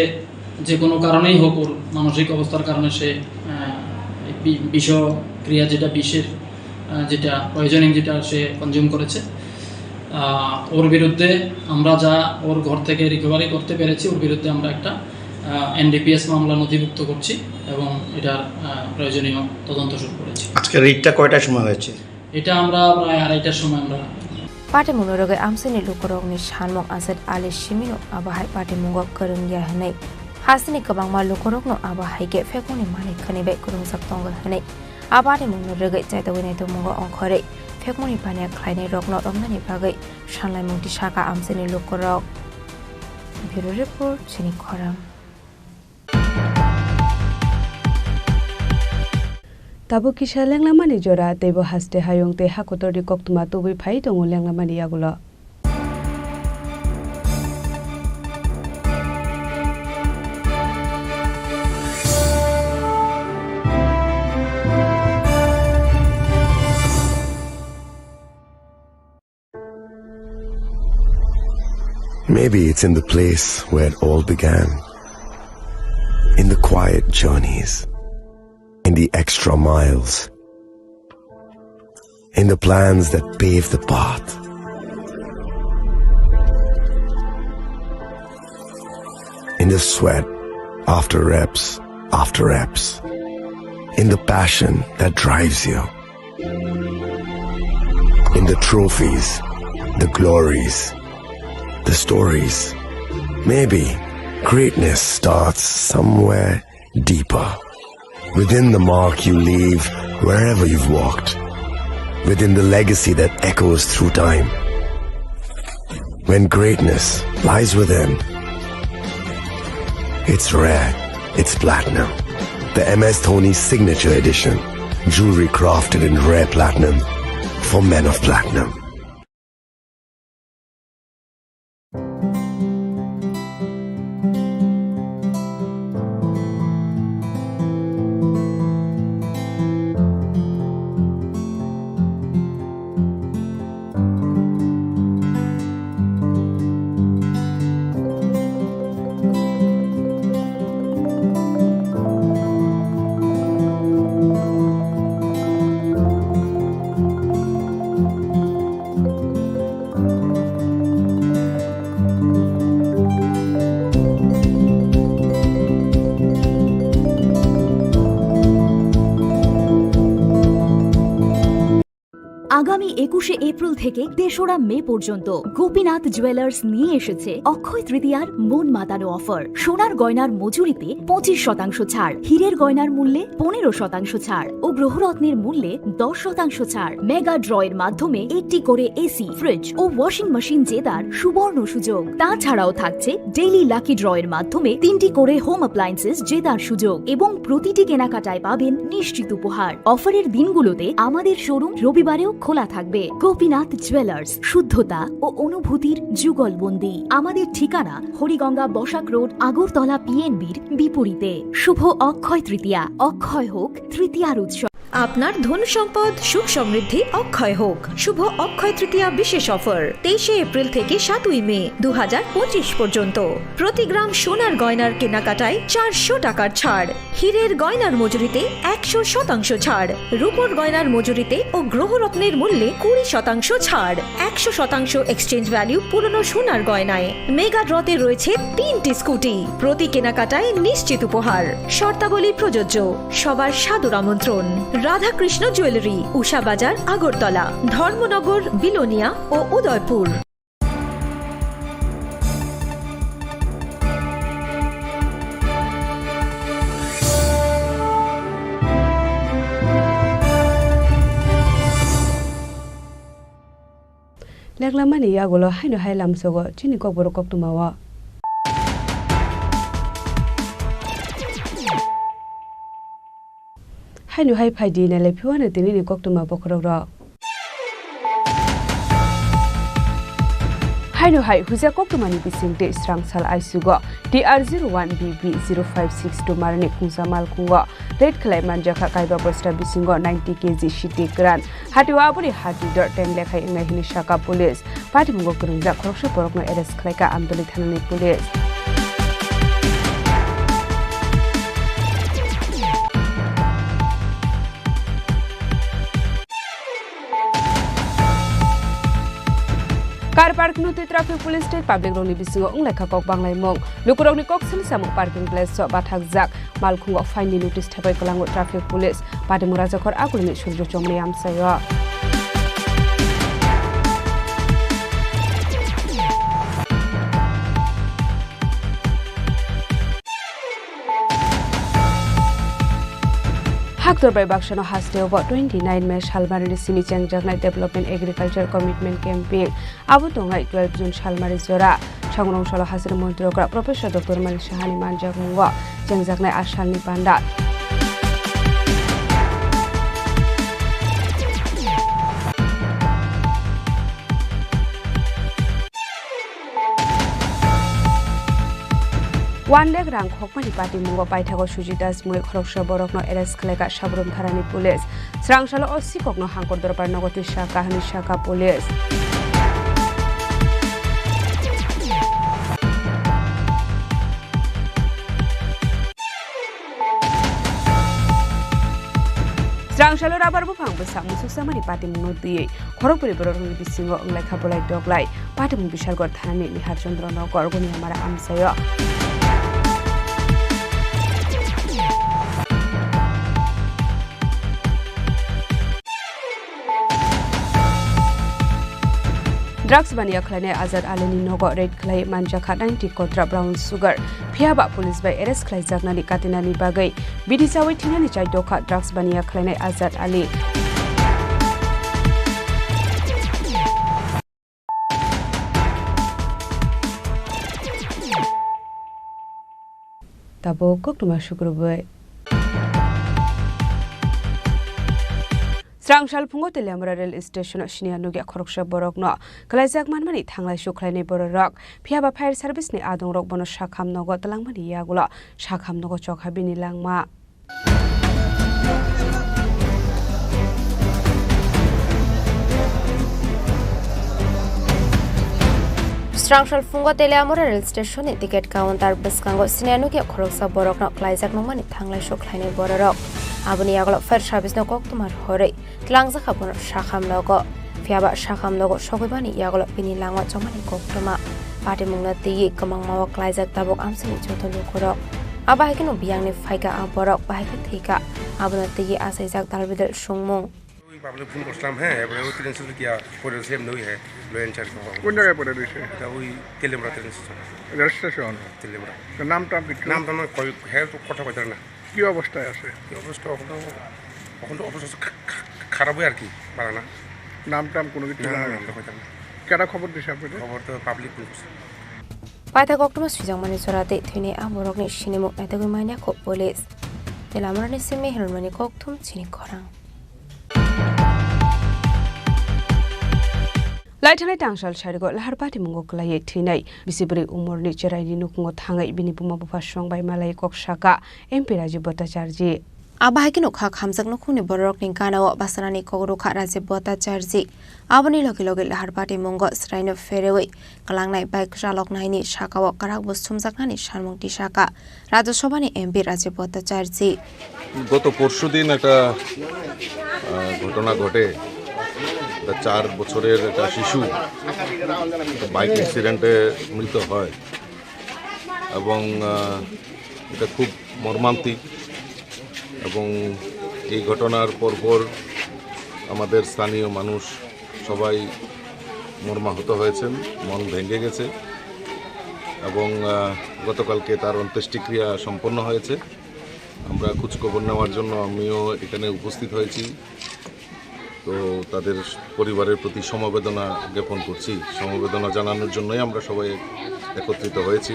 যে কোনো কারণেই হোক, ওর মানসিক অবস্থার কারণে সে, আহ, এই বি-, বিষক্রিয়া, যেটা বিষের, আহ, যেটা পয়জনিং, যেটা সে কনজিউম করেছে, আহ, ওর বিরুদ্ধে আমরা যা ওর ঘর থেকে রিকভারি করতে পেরেছি, ওর বিরুদ্ধে আমরা একটা, আহ, এনডিপিএস মামলা নথিভুক্ত করছি এবং এটার, আহ, প্রয়োজনীয় তদন্ত শুরু করেছি। আজকে রেইডটা কয়টার সময় হয়েছে? এটা আমরা প্রায় আড়াইটার সময় আমরা Patimungni rwgwi amchaini lukurokni sanmung Azad Ali simino abo hai patimungo kwrwngya hwnwi. Hasteni kwbangma lukurokno abo hai khe phekmungni manik khwnwi bai kwrwngjak tongo hwnwi. A patimungno rwgwi chaitogwi naitokmungo ongkhorwi phekmungni paniya khlainairokno romnani bagwi sanlaimung tisaka amchaini lukurok. Bureau Report, Chini Khorang. Tabuk kisa lenglamani jora, teibo haste hayung tei hakotorni koktwma tubui phai tongo lenglamani yagulo. Maybe it's in the place where it all began. In the quiet journeys, in the extra miles, in the plans that pave the path, in the sweat after reps, after reps, in the passion that drives you. In the trophies, the glories, the stories. Maybe greatness starts somewhere deeper. Within the mark you leave wherever you've walked. Within the legacy that echoes through time. When greatness lies within, it's rare, it's platinum. The M S Dhoni Signature Edition. Jewelry crafted in rare platinum for men of platinum. আগামী একুশে এপ্রিল থেকে তেসরা মে পর্যন্ত গোপীনাথ জুয়েলার্স নিয়ে এসেছে অক্ষয় তৃতীয়ার মন মাতানো অফার। সোনার গয়নার মজুরিতে পঁচিশ শতাংশ ছাড়, হীরের গয়নার মূল্যে পনেরো শতাংশ ছাড় ও গ্রহরত্নের মূল্যে দশ শতাংশ ছাড়। মেগা ড্রয়ের মাধ্যমে একটি করে এসি, ফ্রিজ ও ওয়াশিং মেশিন জেতার সুবর্ণ সুযোগ। তাছাড়াও থাকছে ডেইলি লাকি ড্রয়ের মাধ্যমে তিনটি করে হোম অ্যাপ্লায়েন্সেস জেতার সুযোগ এবং প্রতিটি কেনাকাটায় পাবেন নিশ্চিত উপহার। অফারের দিনগুলোতে আমাদের শোরুম রবিবারেও খোলা থাকবে। গোপীনাথ জুয়েলার্স, শুদ্ধতা ও অনুভূতির যুগলবন্দি। আমাদের ঠিকানা হরিগঙ্গা বসাক রোড, আগরতলা পিএনবির বিপরীতে। শুভ অক্ষয় তৃতীয়া, অক্ষয় হোক তৃতীয়ার উৎসব। আপনার ধন সম্পদ সুখ সমৃদ্ধি অক্ষয় হোক। শুভ অক্ষয় তৃতীয়া বিশেষ অফার, তেইশে এপ্রিল থেকে সাতই মে দু হাজার পঁচিশ পর্যন্ত। প্রতি গ্রাম সোনার গয়নার কেনাকাটায় চারশো টাকার ছাড়, হীরের গয়নার মজুরিতে একশো শতাংশ ছাড়, রূপোর গয়নার মজুরিতে ও গ্রহরত্নের মূল্যে কুড়ি শতাংশ ছাড়, একশো শতাংশ এক্সচেঞ্জ ভ্যালু পুরনো সোনার গয়নায়। মেগা ড্রতে রয়েছে তিনটি স্কুটি, প্রতি কেনাকাটায় নিশ্চিত উপহার। শর্তাবলী প্রযোজ্য। সবার সাদর আমন্ত্রণ। রাধাকৃষ্ণ জুয়েলারি, উষা বাজার, আগরতলা, ধর্মনগর, বিলোনিয়া ও Udaipur. Leklamani yagulo haino hai lamsogo chini kokborok koktwmao. Haino hai phaidi nailai phiwano tinini koktwma bokhorok rok. Haino hai huja koktwmani bisingtwi srangsal aisugo T R zero one B B zero five six two marni khungsa malkhungo raid khlai manjakha kaiba bosta bisingo ninety K G siti kwran. Hatio aboni hati dor ten lekhai wngnai hwnwi saka police. Patimungo kwrwngjak khoroksa borokno arrest khlaikha Amtwlwi thanani police. Car parking no twi traffic police tei public rokni bisingo wnglaikha kok banglaimung. Lukurokni kok sini samung parking place o bathakjak. Malkhungo fine ni notice thepai kwlango traffic police. Patimura Jakhor Agulini Surjo Chongmani amchaio. Haktor bai baksano hasteo bo twenty nine May salmarini simi chengjaknai Development Agriculture Commitment Campaign. Abo tongnai twelve June salmari jora. Sangrong salo hasini montri okra Professor Doctor Manik Sahani manjakmungo chengjaknai a salni panda. One lakh rang khokmani patimungo paithago Sujita Smui khoroksa borokno arrest khlaikha Sabrum tharani police. Srangsalo o sikokno hangkor dorbar nogo twi saka hwnwi saka police. Abar buphang bwsa musuksamani patimungno twiwi khorokbwrwi bororokni bisingo wnglaikha bolai doglai. Patimung Bishalgarh thanani Nihar Chandra Nagar Goniamara amchaio. Drugs baniya khlainai Azad Alini nogo raid khlai manjakha ninety kotra brown sugar. Phiya ba police bai arrest khlaijaknani katinani bagwi bidi chawi thinani chai dokha drugs baniya khlainai Azad Ali. Tabuk koktwma sukrubwi. Srang sal phungo Teliamura rail station-o siniya nukya khoroksa borokno kwlaijak manmani thanglai sukhlainai bororok. Phiya ba fire service-ni adongrok bono sakham nogo twlangmani yagulo sakham nogo chokha bini langma. Srang sal phungo Teliamura rail station-ni ticket counter bwskango siniya nukya khoroksa borokno kwlaijak nukmani thanglai sukhlainai bororok. Aboni yagulo fire service-no koktwma rohorwi twlangjakha bono sakham nogo. Phiya ba sakham nogo sogwibani yagulo bini langma chomani koktwma. Patimungno twiwi kwmangma-o kwlaijak tabuk amchaini joto lukurok. Abo hai kheno biyangni phaikha a borok, bahai khe thwikha. Abono twiwi achaijak dalbidal sungmung. ওই public phone করছিলাম, হ্যাঁ, এবারে ওই ট্রেন ছিল কি আর পড়ে রয়েছে এমনি ওই, হ্যাঁ, লো এনচার। কোন জায়গায় পড়ে রয়েছে? এটা ওই Teliamura train station. Rail station? Teliamura. তো নাম টাম কিছু? নাম টাম না, কই, হ্যাঁ, তো কথা কইতার না। কি অবস্থায় আছে? কি অবস্থা? এখন তো, এখন তো অবস্থা খা-, খা-, খারাপই আর কি, বাড়া না। নাম টাম কোনো কিছু না, জানা না, নেই? আমরা কইতাম না। কেডা খবর দিছে আপনাদের? খবর তো পাবলিক ফোন করছে। Paithak koktwma swijak mani jora tei thwinai a borokni sinimung naitugwi manya kho police. Tei lamarani simi hirmani kokthum chini khorang. Laithanai tangsal sarigo lahar patimungo kwlaiwi thwinai bisi bwrwi umorni cheraini nukhungo thangwi bini buma bupha swrwng bai malai kok saka M P Rajiv Bhattacharjee. Abo hai kheno kha khamjak nukhungni bororokni ganao basanani kok rwkha Rajiv Bhattacharjee. Aboni logi logi lahar patimungo swraino pherewi kwlangnai bai chaloknaini sakao kwrakbo sumjaknani samung tisaka Rajya Sabhani M P Rajiv Bhattacharjee. গত পরশুদিন একটা, আহ, ঘটনা ঘটে। একটা চার বছরের একটা শিশু একটা বাইক অ্যাক্সিডেন্টে মৃত হয় এবং, আহ, এটা খুব মর্মান্তিক। এবং এই ঘটনার পরপর আমাদের স্থানীয় মানুষ সবাই মর্মাহত হয়েছেন, মন ভেঙে গেছে। এবং, আহ, গতকালকে তার অন্ত্যেষ্টিক্রিয়া সম্পন্ন হয়েছে। আমরা খোঁজখবর নেওয়ার জন্য আমিও এখানে উপস্থিত হয়েছি। তো তাদের পরিবারের প্রতি সমবেদনা জ্ঞাপন করছি। সমবেদনা জানানোর জন্যই আমরা সবাই একত্রিত হয়েছি।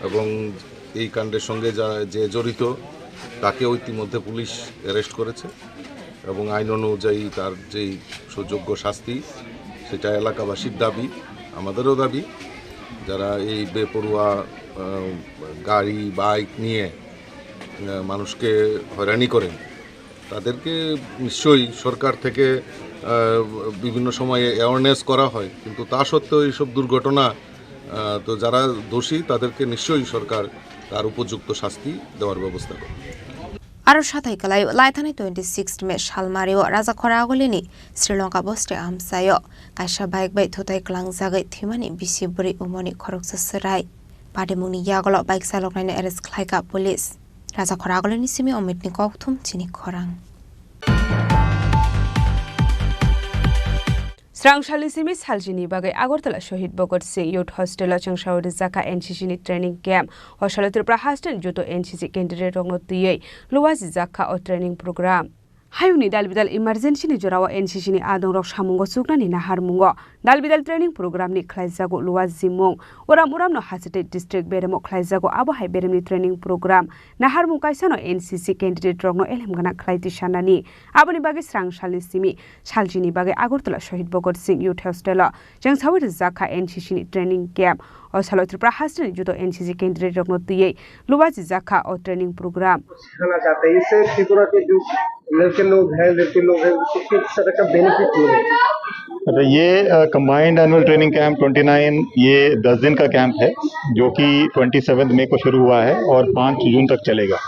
এবং এই কাণ্ডের সঙ্গে যা, যে জড়িত, তাকেও ইতিমধ্যে পুলিশ অ্যারেস্ট করেছে এবং আইন অনুযায়ী তার যেই সুযোগ্য শাস্তি, সেটা এলাকাবাসীর দাবি, আমাদেরও দাবি। যারা এই বেপরোয়া, আহ, গাড়ি, বাইক নিয়ে, আহ, মানুষকে হয়রানি করেন, তাদেরকে নিশ্চয়ই সরকার থেকে, আহ, বিভিন্ন সময়ে অ্যাওয়ারনেস করা হয়, কিন্তু তা সত্ত্বেও এইসব দুর্ঘটনা, আহ, তো যারা দোষী তাদেরকে নিশ্চয়ই সরকার তার উপযুক্ত শাস্তি দেওয়ার ব্যবস্থা করবে। Aro sathai kwlai laithani twenty six May salmario Rajakhora Agulini Sri Lanka boste amchaio kaisa bike bai thutai klangjagwi thwimani bisi bwrwi umorni khoroksa chwrai. Patimungni yagulo bike chaloknaino arrest khlaikha police. Rajakhora Agulini simi Omitni kokthum chini khorang. Srang salni simi salchini bagwi Agartala Shohid Bhagat Singh Youth Hostel-o chwngsawi rwjakha N C C ni training camp. O salo Tripura hasteni joto N C C candidate rokno twiwi luajijakha o training program. Hayungni dalbidal emergency ni jorao N C C ni adongrok samungo chuknani naharmungo dalbidal training program ni khlaijago luajimung. Uram uramno Hasitwi district beremo khlaijago, abo hai beremni training program. Naharmung kaisano N C C candidate rokno elem gwnang khlai tisanani. Aboni bagwi srang salni simi salchini bagwi Agartala Shohid Bhagat Singh Youth Hostel-o chwngsawi rwjakha N C C ni training camp. O salo Tripura hasteni joto N C C candidate rokno twiwi luajijakha o training program. सीखना चाहते हैं। इससे त्रिपुरा के जो लड़के लोग हैं, लड़के लोग हैं, उसको किस तरह का बेनिफिट मिलेगा? अच्छा, ये, अ, combined annual training camp twenty nine, ये दस दिन का कैंप है, जो कि ट्वेंटी सेवंथ मई को शुरू हुआ है और पाँच जून तक चलेगा।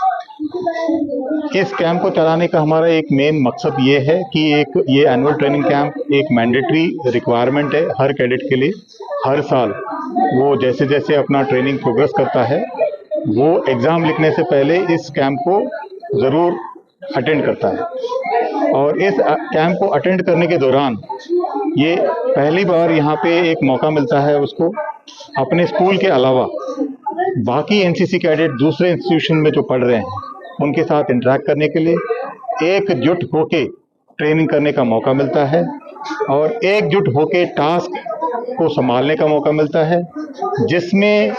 इस कैंप को चलाने का हमारा एक मेन मकसद ये है कि एक ये एनुअल ट्रेनिंग कैंप एक मैंडेटरी रिक्वायरमेंट है हर कैडेट के लिए। हर साल वो जैसे जैसे अपना ट्रेनिंग प्रोग्रेस करता है, वो एग्ज़ाम लिखने से पहले इस कैंप को ज़रूर अटेंड करता है। और इस अ, कैंप को अटेंड करने के दौरान ये पहली बार यहाँ पे एक मौका मिलता है उसको अपने स्कूल के अलावा बाकी एनसीसी कैडेट दूसरे इंस्टीट्यूशन में जो पढ़ रहे हैं, उनके साथ इंटरेक्ट करने के लिए, एकजुट होके ट्रेनिंग करने का मौका मिलता है और एकजुट होके टास्क को संभालने का मौका मिलता है, जिसमें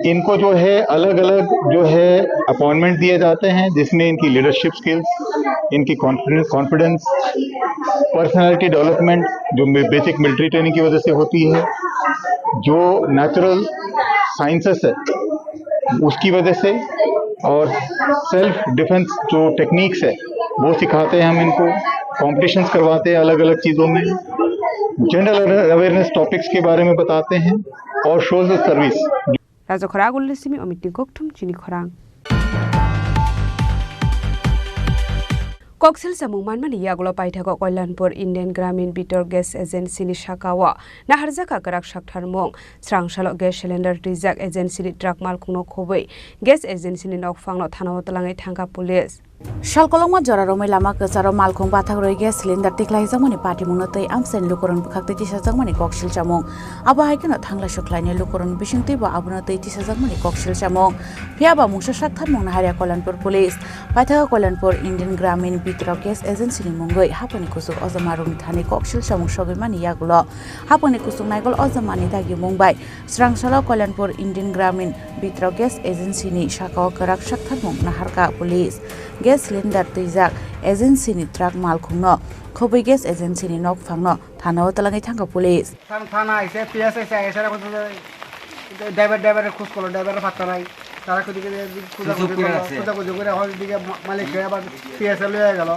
इनको जो है अलग-अलग जो है अपॉइंटमेंट दिए जाते हैं, जिसमें इनकी लीडरशिप स्किल्स, इनकी कॉन्फिडेंस, कॉन्फिडेंस, पर्सनैलिटी डेवलपमेंट जो मे-, बेसिक मिलिट्री ट्रेनिंग की वजह से होती है, जो नेचुरल साइंसेस है उसकी वजह से, और सेल्फ डिफेंस जो टेक्निक्स है वो सिखाते हैं हम इनको, कॉम्पिटिशन्स करवाते हैं अलग-अलग चीज़ों में, जनरल अवेयरनेस टॉपिक्स के बारे में बताते हैं और social service. Rajakhora Agulni simi Omitni kokthum chini khorang. Koksil samung manmani yagulo paithago Kalyanpur Indian Gramin Bitor Gas Agency ni sakao naharjaka kwrak saktharmung. Srangsalo gas cylinder twijak agency ni truck malkhungno khobwi gas agency ni nokphangno thanao twlangwi thangkha police. Sal kolokma jora romwi lama kwcharo malkhung bathak rwi gas cylinder tiklaijakmani patimungno twi amchaini lukurokni bwkhak twi tisajakmani koksil chamung. Abo hai kheno thanglai sukhlaini lukurokni bisingtwibo abono twi tisajakmani koksil chamung. Phiya ba mungsa saktharmung naharya Kalyanpur police. Paithago Kalyanpur Indian Gramin Bitor Gas Agency ni mungwi haponi kuchuk ojama rokni thani koksil chamung sogwimani yagulo haponi kuchuk naikol ojamani dagi mung bai Srangsalo Kalyanpur Indian Gramin Bitor Gas Agency ni sakao kwrak saktharmung naharkha police. Gas cylinder twijak agency ni truck malkhungno khobwi gas agency ni nokphangno thanao twlangwi thangkha police. Thana, thana aise, P S S aise, driver, driver khoj kolo, driver patta nai. তারা খুঁজে খুঁজে খুঁজে খুঁজে খুঁজে খুঁজে খুঁজে হল দিকে মালিক আবার পিএসএ লয়ে গেল।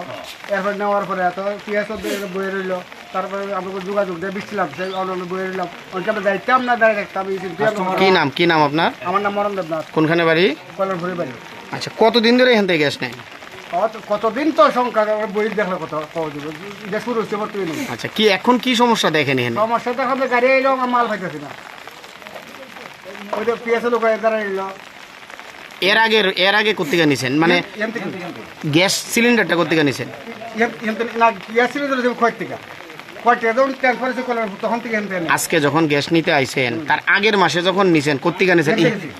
এরপর নেওয়ার পরে এত পিএসএ বয়ে রইল। তারপরে আমরা যোগাযোগ দিয়ে বিচ্ছিলাম, সেই অনলাইনে বয়ে রইলাম। ওইটা আমরা যাইতাম না, দাঁড়িয়ে রাখতাম, এই চিন্তা আমরা কি নাম, কি নাম আপনার? আমার নাম মরণ দেবনাথ। কোনখানে বাড়ি? কল্যাণপুরে বাড়ি। আচ্ছা, কতদিন ধরে এখান থেকে গ্যাস নেন? কত, কতদিন তো সংখ্যা, আমরা বই দেখলে কত, কত দিব। এটা শুরু হচ্ছে বর্তমানে। আচ্ছা, কি এখন কি সমস্যা দেখেন এখানে? সমস্যা তো এখন তো গাড়ি এলো, আমরা মাল পাইতেছি না। ওই তো পিএসএ লোক দাঁড়াই এলো। এর আগে, এর আগে কোথেকে নিছেন? মানে এম থেকে। গ্যাস সিলিন্ডারটা কোথেকে নিছেন? এম, এম থেকে না, গ্যাস সিলিন্ডার দেবো কয় টাকা? কয় টাকা যখন ট্যাঙ্ক করেছে, কলের তখন থেকে এম থেকে নেই। আজকে যখন গ্যাস নিতে আইছেন, তার আগের মাসে যখন নিছেন, কোথেকে নিছেন? এম থেকে নিছি।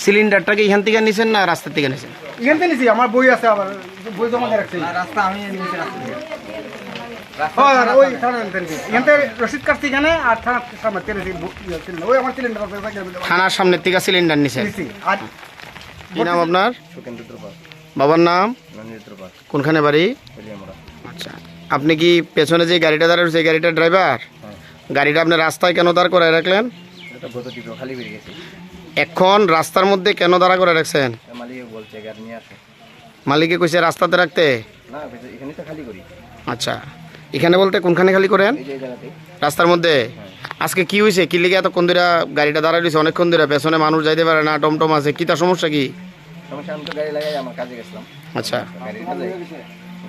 সিলিন্ডারটা কি এখান থেকে নিছেন না রাস্তা থেকে নিছেন? এখান থেকে নিছি, আমার বই আছে আবার, বই জমা দিয়ে রাখছি। না, রাস্তা আমি নিচে রাখছি। রাস্তা হ্যাঁ, থানা ওই সামনে। থানা এখান থেকে। এখান থেকে রসিদ কাটছি এখানে, আর থানা সামনে থেকে নিছি, বই, ইয়ে, সিলিন্ডার। ওই আমার সিলিন্ডার আছে, ওটা গেলে থানার সামনে থেকে সিলিন্ডার নিছেন? নিছি। আর কি নাম আপনার? সুকেন্দ্র ধ্রুব। বাবার নাম? নন্দিত ধ্রুব। কোনখানে বাড়ি? হরিয়ামরা। আচ্ছা, আপনি কি পেছনে যে গাড়িটা দাঁড়ায় রয়েছে, এই গাড়িটার ড্রাইভার? হ্যাঁ। গাড়িটা আপনি রাস্তায় কেন দাঁড় করায় রাখলেন? এটা গত টিপে খালি বেরিয়ে গেছে। এখন রাস্তার মধ্যে কেন দাঁড়া করে রাখছেন? মালিক বলছে, "গাড়ি নিয়ে আসো।" মালিকে কইছে রাস্তাতে রাখতে? না, এখানে তো খালি করি। আচ্ছা, এখানে বলতে কোনখানে খালি করেন? এই যে এই জায়গাতে। রাস্তার মধ্যে? হ্যাঁ। আজকে কি হয়েছে? কি লেগে এতক্ষণ ধরে গাড়িটা দাঁড়ায় রয়েছে? অনেকক্ষণ ধরে পেছনে মানুষ যাইতে পারে না, টমটম আছে, কিতা সমস্যা কি? সমস্যা, আমি তো গাড়ি লাগাই আমার কাজে গেছিলাম। আচ্ছা। গাড়ির কাজে,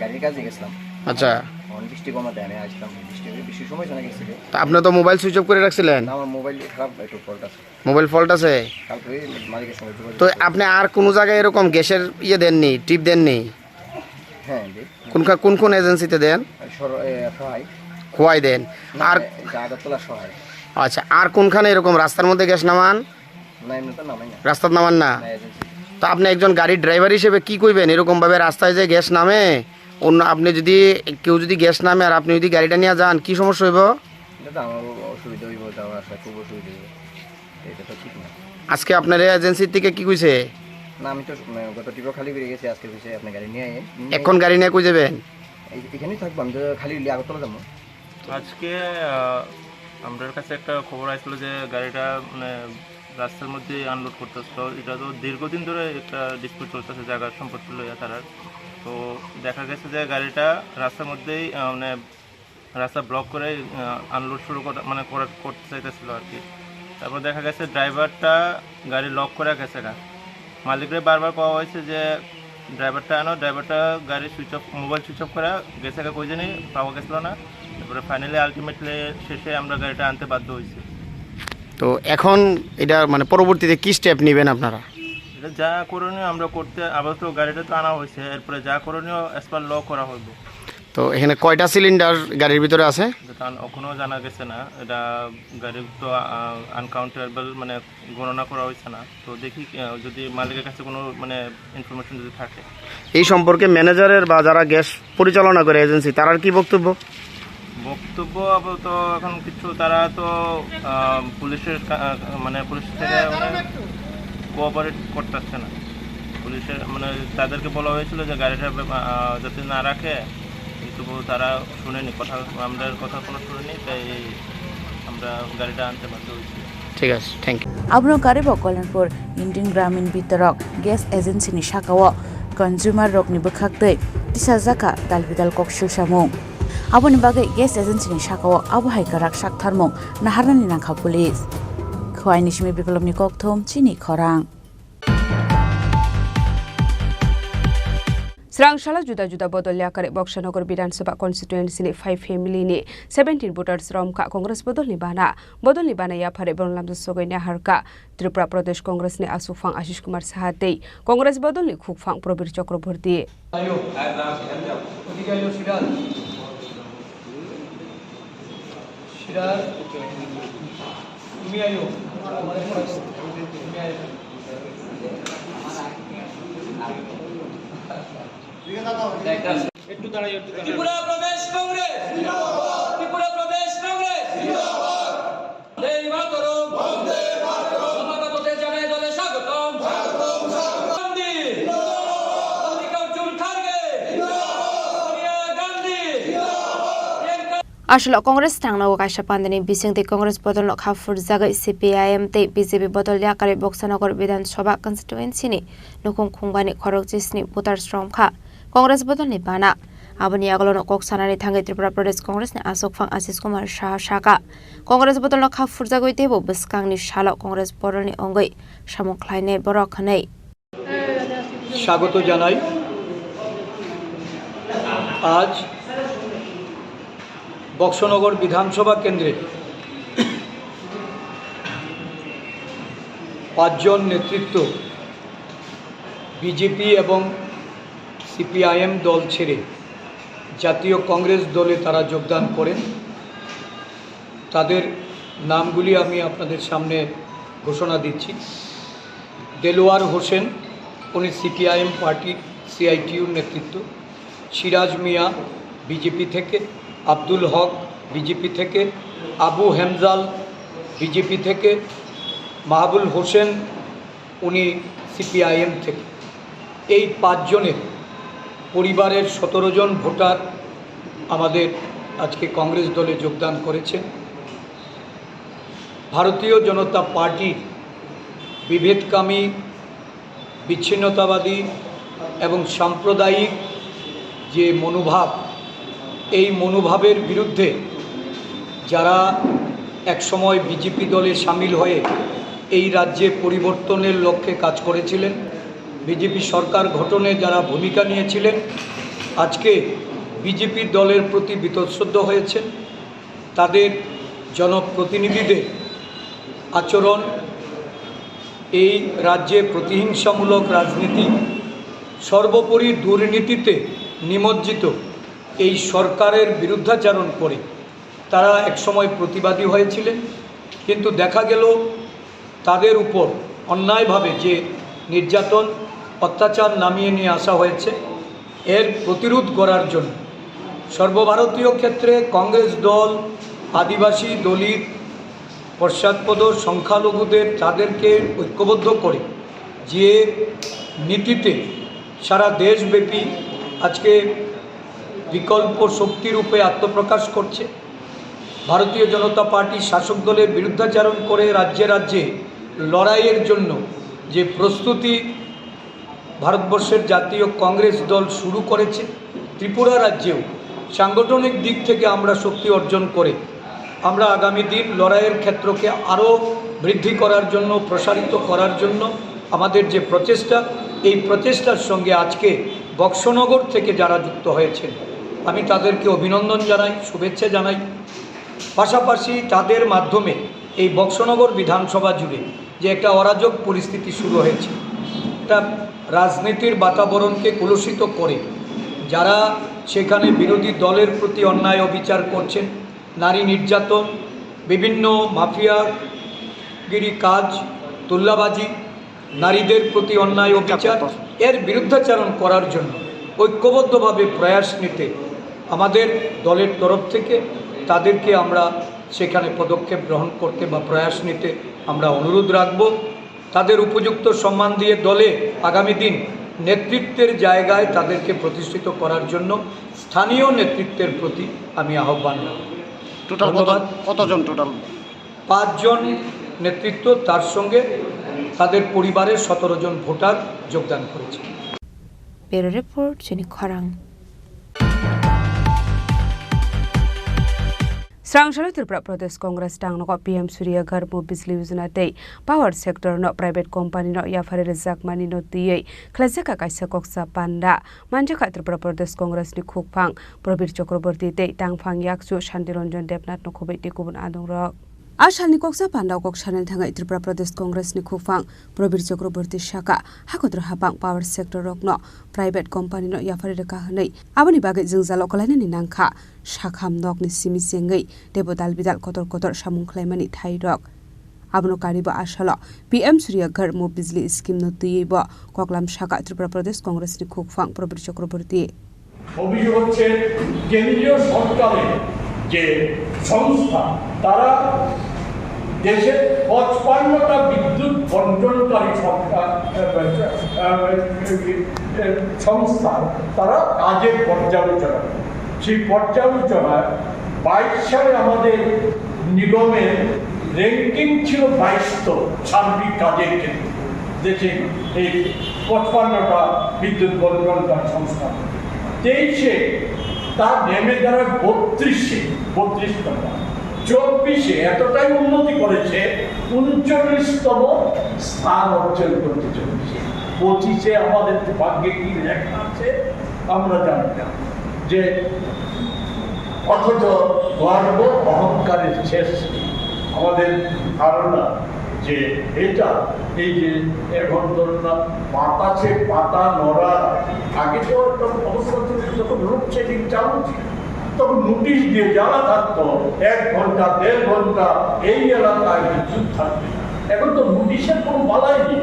গাড়ির কাজে গেছিলাম। আচ্ছা। এখন বৃষ্টি কমাতে আমি আসলাম, বৃষ্টি, বৃষ্টির সময় জানা গেছে যে তা আপনি তো মোবাইল সুইচ অফ করে রাখছিলেন? না, আমার মোবাইল খারাপ, একটু ফল্ট আছে। মোবাইল ফল্ট আছে? কালকে ওই মালিকের সঙ্গে যোগাযোগ তো করেছি। আপনি আর কোনো জায়গায় এরকম গ্যাসের ইয়ে দেননি, টিপ দেননি? হ্যাঁ, জি। কোন কা-, কোন কোন এজেন্সিতে দেন? সর-, এ, সহায়। খোয়াই দেন। না, আর এটা আগরতলা সহায়। আচ্ছা, আর কোনখানে এরকম রাস্তার মধ্যে গ্যাস নামান? না, এমনি তো নামাই না। রাস্তাত নামান না? না, এজেন্সি। তো আপনি একজন গাড়ির ড্রাইভার হিসেবে কি কইবেন? এরকম ভাবে রাস্তায় যে গ্যাস নামে, অন্য আপনি যদি, কেউ যদি গ্যাস নামে আর আপনি যদি গাড়িটা নিয়ে যান, কি সমস্যা হইব? এটা তো আমার অসুবিধা হইব, যাওয়া আসা খুব অসুবিধা হইব। এটা তো ঠিক না। আজকে আপনার এই এজেন্সি থেকে কি কইছে? না, আমি তো, মানে, গত ট্রিপও খালি বেরিয়ে গেছি, আজকে কইছে আপনি গাড়ি নিয়ে আইয়েন। নিয়ে এখন গাড়ি নিয়ে কই যাবেন? এই-, এখানেই থাকবো, আমি তো খালি হইলে আগরতলা যাবো। আজকে, আহ, আমরার কাছে একটা খবর আসলো যে গাড়িটা, মানে, রাস্তার মধ্যে আনলোড করতেছিল। এটা তো দীর্ঘদিন ধরে একটা ডিসপিউট চলতেছে জায়গার সম্পত্তি লইয়া তারার। তো দেখা গেছে যে গাড়িটা রাস্তার মধ্যেই, আহ, মানে, রাস্তা ব্লক করে, আহ, আনলোড শুরু করা, মানে, করা, করতে চাইতেছিল আর কি। তারপর দেখা গেছে ড্রাইভারটা গাড়ি লক করে গেছে গা। মালিকরে বারবার কওয়া হয়েছে যে ড্রাইভারটা আনো, ড্রাইভারটা গাড়ি switch off, mobile switch off করা গেছে গা কই জানি, পাওয়া গেছিল না। তারপরে ফাইনালি আলটিমেটলি শেষে আমরা গাড়িটা আনতে বাধ্য হয়েছি। তো এখন এটা মানে পরবর্তীতে কি স্টেপ নেবেন আপনারা? এটা যা করণীয় আমরা করতে, আপাতত গাড়িটা তো আনা হয়েছে, এরপরে যা করণীয় অ্যাজ পার ল করা হইব। তো এখানে কয়টা সিলিন্ডার গাড়ির ভিতরে আছে? এটা তো আন-, এখনো জানা গেছে না, এটা গাড়ির তো আনকাউন্টেবল, মানে গণনা করা হয়েছে না। তো দেখি আহ, যদি মালিকের কাছে কোনো মানে ইনফরমেশন যদি থাকে। এই সম্পর্কে ম্যানেজারের বা যারা গ্যাস পরিচালনা করে এজেন্সি, তারার কি বক্তব্য? বক্তব্য আপাতত এখন কিছু, তারা তো আহ, পুলিশের কা- আহ, মানে পুলিশ থেকে মানে কোঅপারেট করতেছে না। পুলিশের মানে তাদেরকে বলা হয়েছিল যে গাড়িটা ব্যাপ- আহ, যাতে না রাখে, কিন্তু তারা শুনেনি, কথা, আমাদের কথা কোনো শুনেনি, তাই আমরা গাড়িটা আনতে বাধ্য হয়েছি। ঠিক আছে, thank you. Abono karwi bo Kalyanpur Indian Gramin Vitarok Gas Agency ni saka o consumer rok ni bwkhak twi tisajak kha dalbidal kok silsamung. Aboni bagwi gas agency ni saka o abo hai kwrak saktharmung naharnani nangkha police. Khwai ni simi biplopni kokthum chini khorang. Srang salo juda juda bodol yakari Boksanagar Bidhan Sabha constituency ni five family ni seventeen voters romkha Congress bodol ni bana. Bodol ni bana yaphari borok lamjak sogwi naharkha Tripura Pradesh Congress ni asukphang Ashish Kumar Saha tei Congress bodol ni khukphang Prabir Chakraborty. আয়ো। ওদিকে আয়ো, সিরাজ। সিরাজ, তুমি আয়ো। তুমি আয়ো। একটু দাঁড়াই, একটু দাঁড়াই। ত্রিপুরা প্রদেশ কংগ্রেস। ত্রিপুরা প্রদেশ কংগ্রেস। বন্দে মাতরম। বন্দে মাতরম। সমাগতদের জানাই দলে স্বাগতম। স্বাগতম, স্বাগতম। গান্ধী। জিন্দাবাদ। মল্লিকার্জুন খার্গে। জিন্দাবাদ। সোনিয়া গান্ধী। জিন্দাবাদ। Priyanka Aswk Congress tangnago kaisa pandani bising tei Congress bodolno kha phurjagwi C P I M tei B J P bodol yakarwi Boksanagar Bidhan Sabha constituency ni nukhung khungbani khorokchisni voters romkha Congress bodolni bana. Aboni yagulono kok sanani thangwi Tripura Pradesh Congress ni aswkphang Ashish Kumar Saha sakha, Congress bodolno kha phurjagwi teibo bwskangni salo Congress bodolni wngwi samung khlainai borok hwnwi. স্বাগত জানাই। আজ বক্সনগর বিধানসভা কেন্দ্রে পাঁচজন নেতৃত্ব বিজেপি এবং সিপিআইএম দল ছেড়ে জাতীয় কংগ্রেস দলে তারা যোগদান করেন। তাদের নামগুলি আমি আপনাদের সামনে ঘোষণা দিচ্ছি। দেলোয়ার হোসেন, উনি সিপিআইএম পার্টির সিআইটিউর নেতৃত্ব, সিরাজ মিয়া বিজেপি থেকে, আব্দুল হক বিজেপি থেকে, আবু হেমজাল বিজেপি থেকে, মাহবুল হোসেন উনি সিপিআইএম থেকে। এই পাঁচজনের পরিবারের সতেরো জন ভোটার আমাদের আজকে কংগ্রেস দলে যোগদান করেছেন। ভারতীয় জনতা পার্টির বিভেদকামী, বিচ্ছিন্নতাবাদী এবং সাম্প্রদায়িক যে মনোভাব, এই মনোভাবের বিরুদ্ধে যারা একসময় বিজেপি দলে সামিল হয়ে এই রাজ্যে পরিবর্তনের লক্ষ্যে কাজ করেছিলেন, বিজেপি সরকার গঠনে যারা ভূমিকা নিয়েছিলেন, আজকে বিজেপি দলের প্রতি বীতশ্রদ্ধ হয়েছেন। তাদের জনপ্রতিনিধিদের আচরণ, এই রাজ্যে প্রতিহিংসামূলক রাজনীতি, সর্বোপরি দুর্নীতিতে নিমজ্জিত এই সরকারের বিরুদ্ধাচারণ করে তারা একসময় প্রতিবাদী হয়েছিলেন, কিন্তু দেখা গেল তাদের উপর অন্যায়ভাবে যে নির্যাতন, অত্যাচার নামিয়ে নিয়ে আসা হয়েছে, এর প্রতিরোধ করার জন্য সর্বভারতীয় ক্ষেত্রে কংগ্রেস দল, আদিবাসী, দলিত, পশ্চাৎপদ, সংখ্যালঘুদের, তাদেরকে ঐক্যবদ্ধ করে যে নীতিতে সারা দেশব্যাপী আজকে বিকল্প শক্তিরূপে আত্মপ্রকাশ করছে। ভারতীয় জনতা পার্টি শাসক দলের বিরুদ্ধাচারণ করে রাজ্যে রাজ্যে লড়াইয়ের জন্য যে প্রস্তুতি ভারতবর্ষের জাতীয় কংগ্রেস দল শুরু করেছে, ত্রিপুরা রাজ্যেও সাংগঠনিক দিক থেকে আমরা শক্তি অর্জন করে আমরা আগামী দিন লড়াইয়ের ক্ষেত্রকে আরও বৃদ্ধি করার জন্য, প্রসারিত করার জন্য আমাদের যে প্রচেষ্টা, এই প্রচেষ্টার সঙ্গে আজকে বক্সনগর থেকে যারা যুক্ত হয়েছেন, আমি তাদেরকে অভিনন্দন জানাই, শুভেচ্ছা জানাই। পাশাপাশি তাদের মাধ্যমে এই বক্সনগর বিধানসভা জুড়ে যে একটা অরাজক পরিস্থিতি শুরু হয়েছে, একটা রাজনীতির বাতাবরণকে কলুষিত করে যারা সেখানে বিরোধী দলের প্রতি অন্যায় অবিচার করছেন, নারী নির্যাতন, বিভিন্ন মাফিয়াগিরি কাজ, তুল্লাবাজি, নারীদের প্রতি অন্যায় অবিচার, এর বিরুদ্ধাচারণ করার জন্য ঐক্যবদ্ধভাবে প্রয়াস নিতে আমাদের দলের তরফ থেকে তাদেরকে আমরা সেখানে পদক্ষেপ গ্রহণ করতে বা প্রয়াস নিতে আমরা অনুরোধ রাখব। তাদের উপযুক্ত সম্মান দিয়ে দলে আগামী দিন নেতৃত্বের জায়গায় তাদেরকে প্রতিষ্ঠিত করার জন্য স্থানীয় নেতৃত্বের প্রতি আমি আহ্বান রাখব। টোটাল কত ধন্যবাদ। কতজন টোটাল? পাঁচজন নেতৃত্ব, তার সঙ্গে তাদের পরিবারের সতেরো জন ভোটার যোগদান করেছে। Bureau Report, Chini Khorang. Srangsalai Tripura Pradesh Congress tangnogo P M Surya Ghar Muft Bijli Yojana tei power sector no private company no yaphari rwjakmani no twiwi khlaijak kaisa koksa panda. Manjakha Tripura Pradesh Congress ni khukphang Probir Chakraborty tei tangphang yakchu Shanti Ranjan Debnath no khobwi tei kubun adongrok. A salni koksa pandao kok sanani thangwi Tripura Pradesh Congress ni khukphang Probir Chakraborty saka, hakotor hapang power sector rokno private company no yaphari rwkha hwnwi aboni bagwi jwngjalo kwlainani nangkha. Sakham nokni simi chengwi teibo dalbidal kotor kotor samung khlaimani thairok. Abono karibo asalo P M Surya Ghar Muft Bijli scheme no twiwi bo koklam saka Tripura Pradesh Congress ni khukphang Probir Chakraborty. অভিযোগ হচ্ছে কেন্দ্রীয় সরকারের যে সংস্থা, তারা দেশের পঁচপান্নটা বিদ্যুৎ বন্টনকারী সরকার, আহ, আহ, সংস্থা, তারা কাজের পর্যালোচনা। সেই পর্যালোচনায় বাইশ সালে আমাদের নিগমের র্যাঙ্কিং ছিল বাইশতম সার্বিক কাজের ক্ষেত্রে দেশে এই পঁচপান্নটা বিদ্যুৎ বন্টনকারী সংস্থা। তেইশে তা নেমে দাঁড়ায় বত্রিশে, বত্রিশতম। চব্বিশে এতটাই উন্নতি করেছে, ঊনচল্লিশতম স্থান অর্জন করতে চলেছে। পঁচিশে আমাদের ভাগ্যে কি লেখা আছে আমরা জানি না। যে অথচ গর্ব অহংকারের শেষ নেই। আমাদের ধারণা যে এটা, এই যে এখন ধরুন না, বাতাসে পাতা নড়া, আগে তো একটা অবস্থা ছিল, যখন লোডশেডিং চালু ছিল, তখন নোটিশ দিয়ে জানা থাকতো এক ঘন্টা, দেড় ঘন্টা এই এলাকায় বিদ্যুৎ থাকবে। এখন তো নোটিশের কোনো বালাই নেই।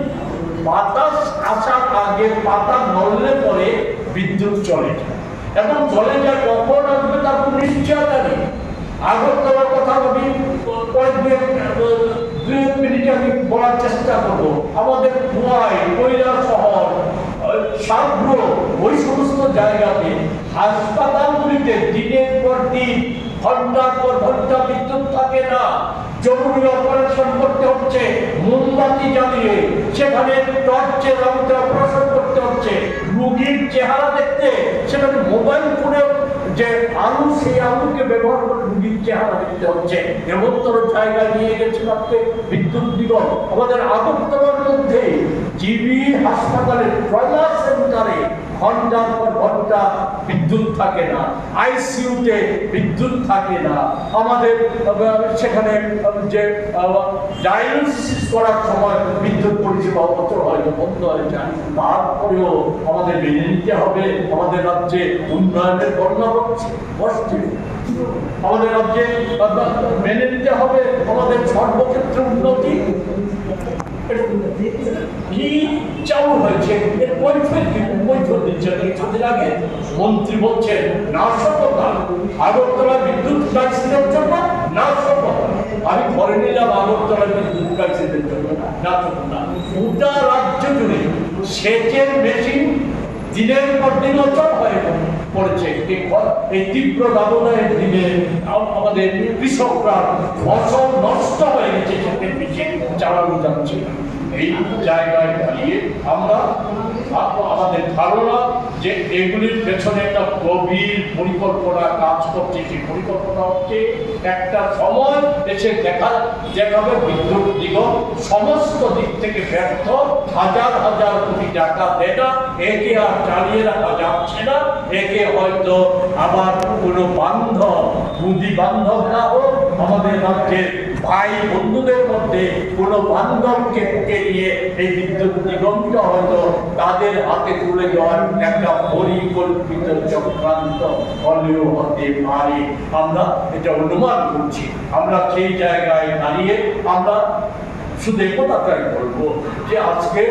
বাতাস আসার আগে পাতা নড়লে পরে বিদ্যুৎ চলে যায়। এবং চলে যায়, কখন আসবে তার কোনো নিশ্চয়তা নেই। আগরতলার কথা আমি কয়েক দু এক, দু এক মিনিটে আমি বলার চেষ্টা করব। আমাদের খোয়াই, কৈলাসহর, সাবরুম, ওই সমস্ত জায়গাতে হাসপাতালগুলিতে দিনের পর দিন, ঘন্টার পর ঘন্টা বিদ্যুৎ থাকে না। জরুরি অপারেশন করতে হচ্ছে মোমবাতি জ্বালিয়ে, সেখানে টর্চের আলোতে অপারেশন করতে হচ্ছে। রুগীর চেহারা দেখতে সেখানে মোবাইল ফোনের যে আলো, সেই আলোকে ব্যবহার করে রুগীর চেহারা দেখতে হচ্ছে। এমনতর জায়গায় নিয়ে গেছে আজকে বিদ্যুৎ নিগম। আমাদের আগরতলার মধ্যে জিবি হাসপাতালের ট্রমা সেন্টারে ঘন্টার পর ঘন্টা বিদ্যুৎ থাকে না, আইসিইউতে বিদ্যুৎ থাকে না, আমাদের, আহ, সেখানে, আহ, যে, আহ, ডায়ালিসিস করার সময় বিদ্যুৎ পরিষেবা অচল হয়, বন্ধ হয়ে যায়। তারপরেও আমাদের মেনে নিতে হবে, আমাদের রাজ্যে উন্নয়নের বন্যা বচ্ছে, বসছে। আমাদের রাজ্যে, আহ, মেনে নিতে হবে আমাদের সর্বক্ষেত্রে উন্নতি। কি চালু হয়েছে, এর কৈফিয়ত কি? কৈফিয়ত দিচ্ছেন। কিছুদিন আগে মন্ত্রী বলছেন নাশকতা, আগরতলা বিদ্যুৎ ক্রাইসিসের জন্য নাশকতা। আমি ধরে নিলাম আগরতলা বিদ্যুৎ ক্রাইসিসের জন্য নাশকতা। গোটা রাজ্য জুড়ে সেচের মেশিন দিনের পর দিন অচল হয়ে পড়েছে। এই খ-, এই তীব্র দাবদাহের দিনে আম-, আমাদের কৃষকরা ফসল নষ্ট হয়ে গেছে, সেচের মেশিন চালানো যাচ্ছে না। এই জায়গায় দাঁড়িয়ে আমরা আমাদের ধারণা যে এগুলির পেছনে একটা গভীর পরিকল্পনা কাজ করছে। সেই পরিকল্পনা হচ্ছে একটা সময় এসে দেখা, যেভাবে বিদ্যুৎ নিগম সমস্ত দিক থেকে ব্যর্থ, হাজার হাজার কোটি টাকা দেনা, একে আর চালিয়ে রাখা যাচ্ছে না, একে হয়তো আবার কোনো বান্ধব, বুদ্ধি বান্ধব না হোক, আমাদের রাজ্যের ভাই বন্ধুদের মধ্যে কোনো বান্ধবকে বুকে নিয়ে এই বিদ্যুৎ নিগমটা হয়তো তাদের হাতে তুলে দেওয়ার একটা পরিকল্পিত চক্রান্ত হলেও হতে পারে। আমরা এটা অনুমান করছি। আমরা সেই জায়গায় দাঁড়িয়ে আমরা শুধু একথাটাই বলবো যে আজকে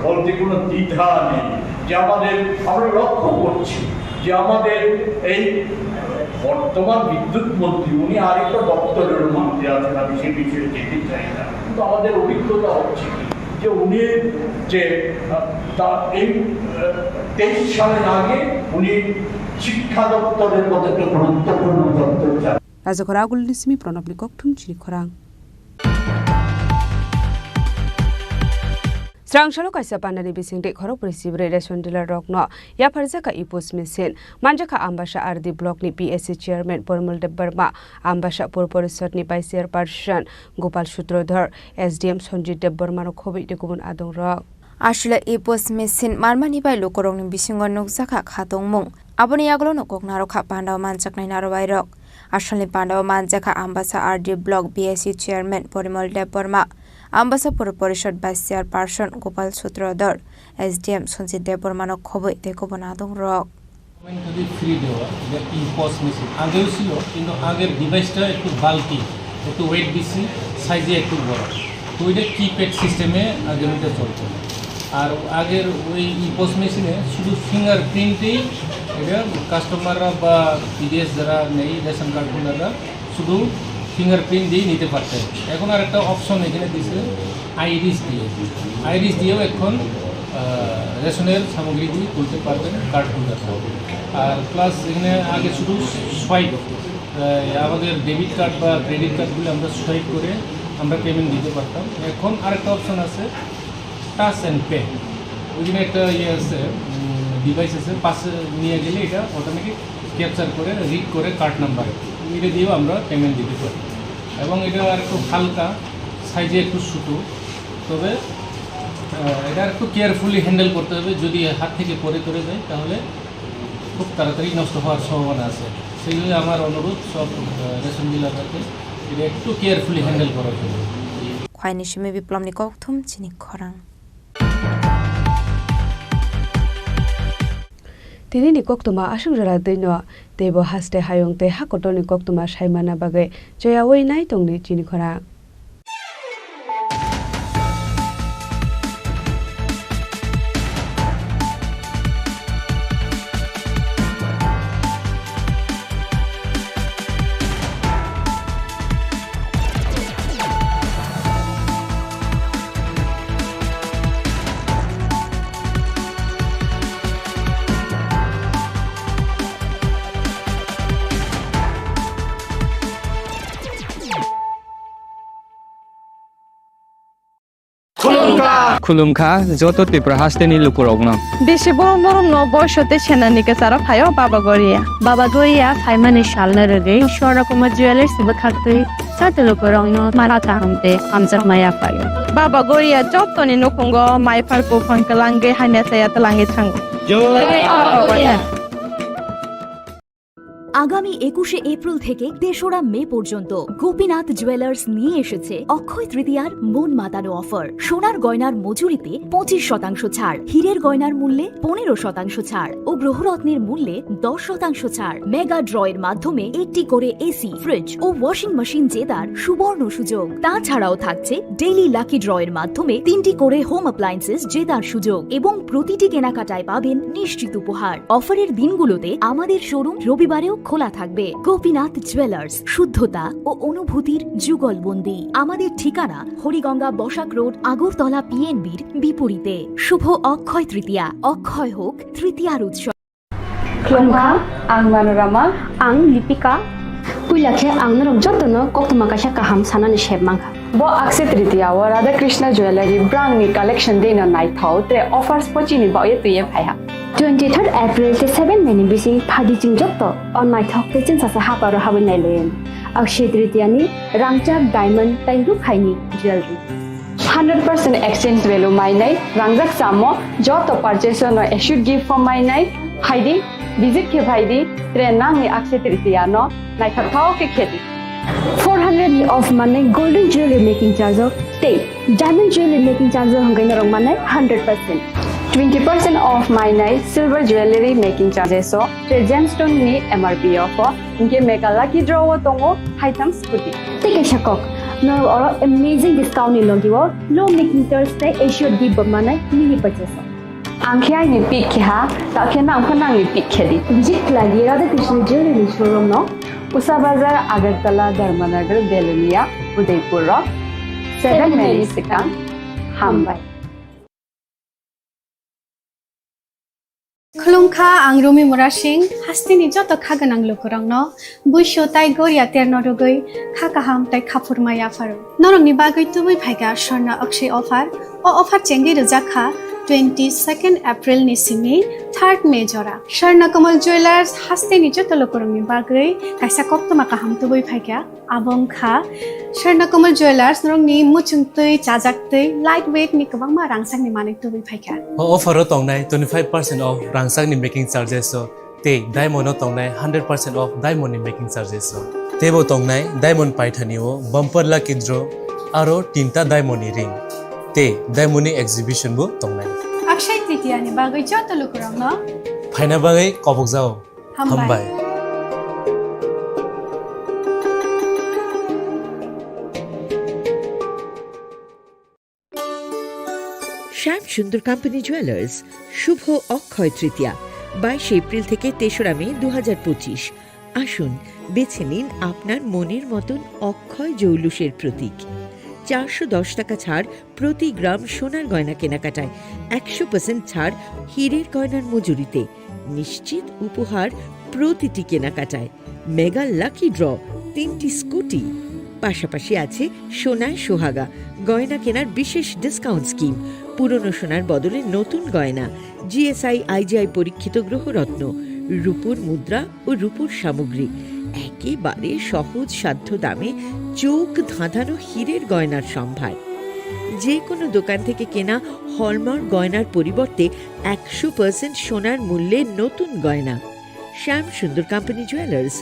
বলতে কোনো দ্বিধা নেই, যে আমাদের, আমরা লক্ষ্য করছি যে আমাদের এই বর্তমান বিদ্যুৎ মন্ত্রী, উনি আরেকটা দপ্তরের মন্ত্রী আছেন, আমি সে বিষয়ে যেতে চাই না, কিন্তু আমাদের অভিজ্ঞতা হচ্ছে কি যে উনি যে, আহ, তা এই, আহ, তেইশ সালের আগে উনি শিক্ষা দপ্তরের মতো একটা গুরুত্বপূর্ণ দপ্তর চান। Rajakhor Agulni simi Pranabni kokthum chini khorang. Srangsalo kaisa pandani bisingtwi khorokbrwi sibrwi ration dealer rokno yapharjakha e-post machine. Manjakha Ambasa R D block ni P S C chairman Porimol Debbarma, Ambasa Pur Porishod ni vice chairperson Gopal Sutradhar, S D M Sanjit Debbarma no khobwi tei kubun adongrok. Aswla e-post machine manmani bai lukurokni bisingo nukjakha khatungmung. Aboni yagulo no kok narwkha pandao manjaknai narwbairok. Asalni pandao manjakha Ambasa R D block B S C chairman Porimol Debbarma, Ambasa Pur Porishod vice chairperson Gopal Sutradhar, S D M Sanjit Debbarma no khobwi tei kubun adongrok. Government যদি ফ্রি দেওয়া, এটা ইম্পোস্ট মেশিন আগেও ছিল, কিন্তু আগের ডিভাইসটা একটু বাল্কি, একটু ওয়েট বেশি, সাইজে একটু বড়। তো ওইটা কিপ্যাড সিস্টেমে আগের ওইটা চলতো। আর আগের ওই ইম্পোস্ট মেশিনে শুধু ফিঙ্গার প্রিন্টেই এটা কাস্টমাররা বা পিডিএস যারা নেই, রেশন কার্ড হোল্ডাররা শুধু ফিঙ্গারপ্রিন্ট দিয়ে নিতে পারতেন। এখন আর একটা অপশন এখানে দিছে আইরিস দিয়ে। আইরিস দিয়েও এখন, আহ, রেশনের সামগ্রীগুলি তুলতে পারবেন কার্ড হোল্ডাররা। আর প্লাস এখানে আগে শুধু সোয়াইপ, আহ, আমাদের ডেবিট কার্ড বা ক্রেডিট কার্ডগুলি আমরা সোয়াইপ করে আমরা পেমেন্ট দিতে পারতাম। এখন আরেকটা অপশন আছে, টাচ অ্যান্ড পে। ওইখানে একটা ইয়ে আছে, উম, ডিভাইস আছে, পাশে নিয়ে গেলে এটা অটোমেটিক ক্যাপচার করে, রিড করে কার্ড নাম্বার, এটা দিয়েও আমরা পেমেন্ট দিতে পারি। এবং এটা আর একটু হালকা, সাইজে একটু ছোটো, তবে, আহ, এটা একটু কেয়ারফুলি হ্যান্ডেল করতে হবে। যদি হাত থেকে পড়ে টরে যায়, তাহলে খুব তাড়াতাড়ি নষ্ট হওয়ার সম্ভাবনা আছে। সেই জন্য আমার অনুরোধ সব, আহ, রেশন ডিলারদেরকে এটা একটু কেয়ারফুলি হ্যান্ডেল করার জন্য। Khwaini simi Biplomni kokthum chini khorang. Tini ni koktwma aswk jora twi no, teibo haste hayung tei ha kotor ni koktwma sai manna bagwi choyaui nai tongni chini khorang. Khulumkha. Khulumkha joto Tripura hasteni lukurokno. Bisi borom borom no boiso tei senani kwcharo phaio Baba Goria. Baba Goria phaimani salno rwgwi Swarna Kumar Jewellers bwkhaktwi joto lukurokno mara kaham tei hamjakma yaphaio. Baba Goria jotoni nukhungo maiphar buphang kwlangwi hamya chaya twlangwi thango. Jai Baba Goria. আগামী একুশে এপ্রিল থেকে তেসরা মে পর্যন্ত গোপীনাথ জুয়েলার্স নিয়ে এসেছে অক্ষয় তৃতীয়ার মন মাতানো অফার। সোনার গয়নার মজুরিতে পঁচিশ শতাংশ ছাড়, হীরের গয়নার মূল্যে পনেরো শতাংশ ছাড় ও গ্রহরত্নের মূল্যে দশ শতাংশ ছাড়। মেগা ড্রয়ের মাধ্যমে একটি করে এসি, ফ্রিজ ও ওয়াশিং মেশিন জেতার সুবর্ণ সুযোগ। তাছাড়াও থাকছে ডেইলি লাকি ড্রয়ের মাধ্যমে তিনটি করে হোম অ্যাপ্লায়েন্সেস জেতার সুযোগ এবং প্রতিটি কেনাকাটায় পাবেন নিশ্চিত উপহার। অফারের দিনগুলোতে আমাদের শোরুম রবিবারেও খোলা থাকবে। গোপীনাথ জুয়েলার্স, শুদ্ধতা ও অনুভূতির যুগলবন্দি। আমাদের ঠিকানা হরিগঙ্গা বসাক রোড, আগরতলা পিএনবির বিপরীতে। শুভ অক্ষয় তৃতীয়া, অক্ষয় হোক তৃতীয়ার উৎসব। Khulumkha, ang Manorama. Ang Lipika. Puila khe ang norok jotono koktwma kaisa kaham sanani sep mankha. Bo Akshaya Tritiya o Radha Krishna Jewellery brangni collection deno naithok tre offers pochini baoye twiye phaiha. Twenty third April te seven May ni bising phaidi chwng jotto o naithok te chwngsasa haparo habwi nailayan. Akshaya Tritiya ni rangchak diamond tei rukhaini jewellery. Hundred percent exchange value mainai rangjak samo joto purchase no assured gift form mainai phaidi visit khe phaidi tre nangni Akshaya Tritiya no naithok thao khe khedi. Four hundred ni off manwi golden jewelry making charge o tei diamond jewelry making charge o hwnkhe norok manai hundred percent. Twenty percent off mainai silver jewelry making charges o tei gemstone ni M R P o pho hwnkhe mega lucky draw o tongo haitham scooty. Tei kaisa kok, norok oro amazing discount ni logi o low making charge tei assured gift bo manai mini purchase o. Ang khe aini pick khe ha, ta khe nang pho nangni pick khe di. Visit khlai di Radha Krishna Jewelry showroom no. Usa Bazar, Agartala, Dharmanagar, Belonia, Udaipur rok. Seven May ni swkang. Hambai. Khulumkha, ang Rumi Murasing, hasteni joto kha gwnang lukurokno Buisu tai goria terno rwgwi kha kaham tai khaphurma yapharo. Norokni bagwi tubui phaikha Swarna Akshay offer. O offer chengwi rwjak kha twenty second April ni simi third May jora. Swarna Kamal Jewellers hasteni joto lukurokni bagwi kaisa koktwma kaham tubui phaikha. Abo wngkha Swarna Kamal Jewellers norokni muchungtwi chajaktwi light weight ni kwbangma rangchakni manwi tubui phaikha. O offer o tongnai twenty five percent off rangchakni making charges o. Tei diamond o tongnai hundred percent off diamond ni making charges o. Teibo tongnai diamond paithani o bumper lucky draw aro tinta diamond ni ring. Tei diamond ni exhibition bo tongnai. Akshay Tritiya ni bagwi joto lukurokno phaina bagwi kobokjao. Hambai. Hambai. শ্যাম সুন্দর company jewellers, শুভ অক্ষয় তৃতীয়া, বাইশে এপ্রিল থেকে তেসরা মে দু হাজার পঁচিশ। আসুন, বেছে নিন আপনার মনের মতন অক্ষয় জৌলুসের প্রতীক। চারশো দশ টাকা ছাড় প্রতি গ্রাম সোনার গয়না কেনাকাটায়, একশো পার্সেন্ট ছাড় হীরের গয়নার মজুরিতে, নিশ্চিত উপহার প্রতিটি কেনাকাটায়। মেগা লাকি ড্র, তিনটি স্কুটি, পাশাপাশি আছে সোনায় সোহাগা, গয়না কেনার বিশেষ ডিসকাউন্ট স্কিম, পুরনো সোনার বদলে নতুন গয়না, জিএসআই আইজিআই পরীক্ষিত গ্রহরত্ন, রূপোর মুদ্রা ও রূপোর সামগ্রী, একেবারে সহজ সাধ্য দামে চোখ ধাঁধানো হীরের গয়নার সম্ভার। যে কোনো দোকান থেকে কেনা হলমার্ক গয়নার পরিবর্তে একশো পার্সেন্ট সোনার মূল্যে নতুন গয়না। শ্যাম সুন্দর কোম্পানি জুয়েলার্স,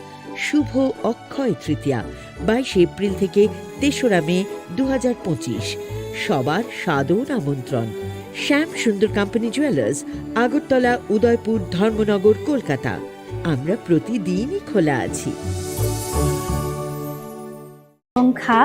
শুভ অক্ষয় তৃতীয়া, বাইশে এপ্রিল থেকে তেসরা মে দু হাজার পঁচিশ। সবার সাদর আমন্ত্রণ। শ্যাম সুন্দর কোম্পানি জুয়েলার্স, আগরতলা, উদয়পুর, ধর্মনগর, কলকাতা। আমরা প্রতিদিনই খোলা আছি। Wngkha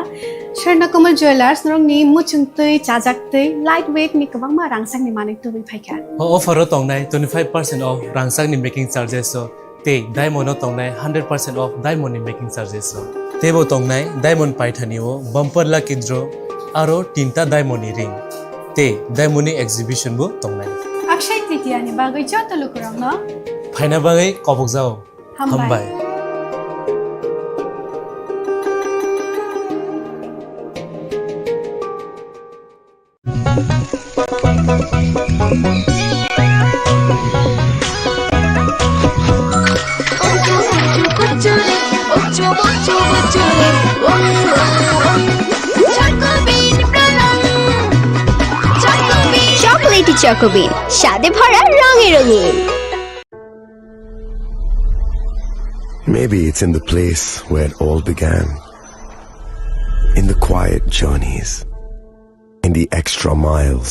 Swarna Kamal Jewellers norokni muchungtwi chajaktwi light weight ni kwbangma rangchakni manwi tubui phaikha. O offer o tongnai twenty five percent off rangchakni making charges o tei diamond o tongnai hundred percent off diamond ni making charges o. Teibo tongnai diamond paithani o bumper lucky draw aro tinta diamond ni ring tei diamond ni exhibition bo tongnai. Akshay Tritiya ni bagwi joto lukurokno phaina bagwi kobokjao. Hambai. Hambai. Chocolatey Choco Bean, স্বাদে ভরা রঙে রঙিন। Maybe it's in the place where it all began. In the quiet journeys. In the extra miles.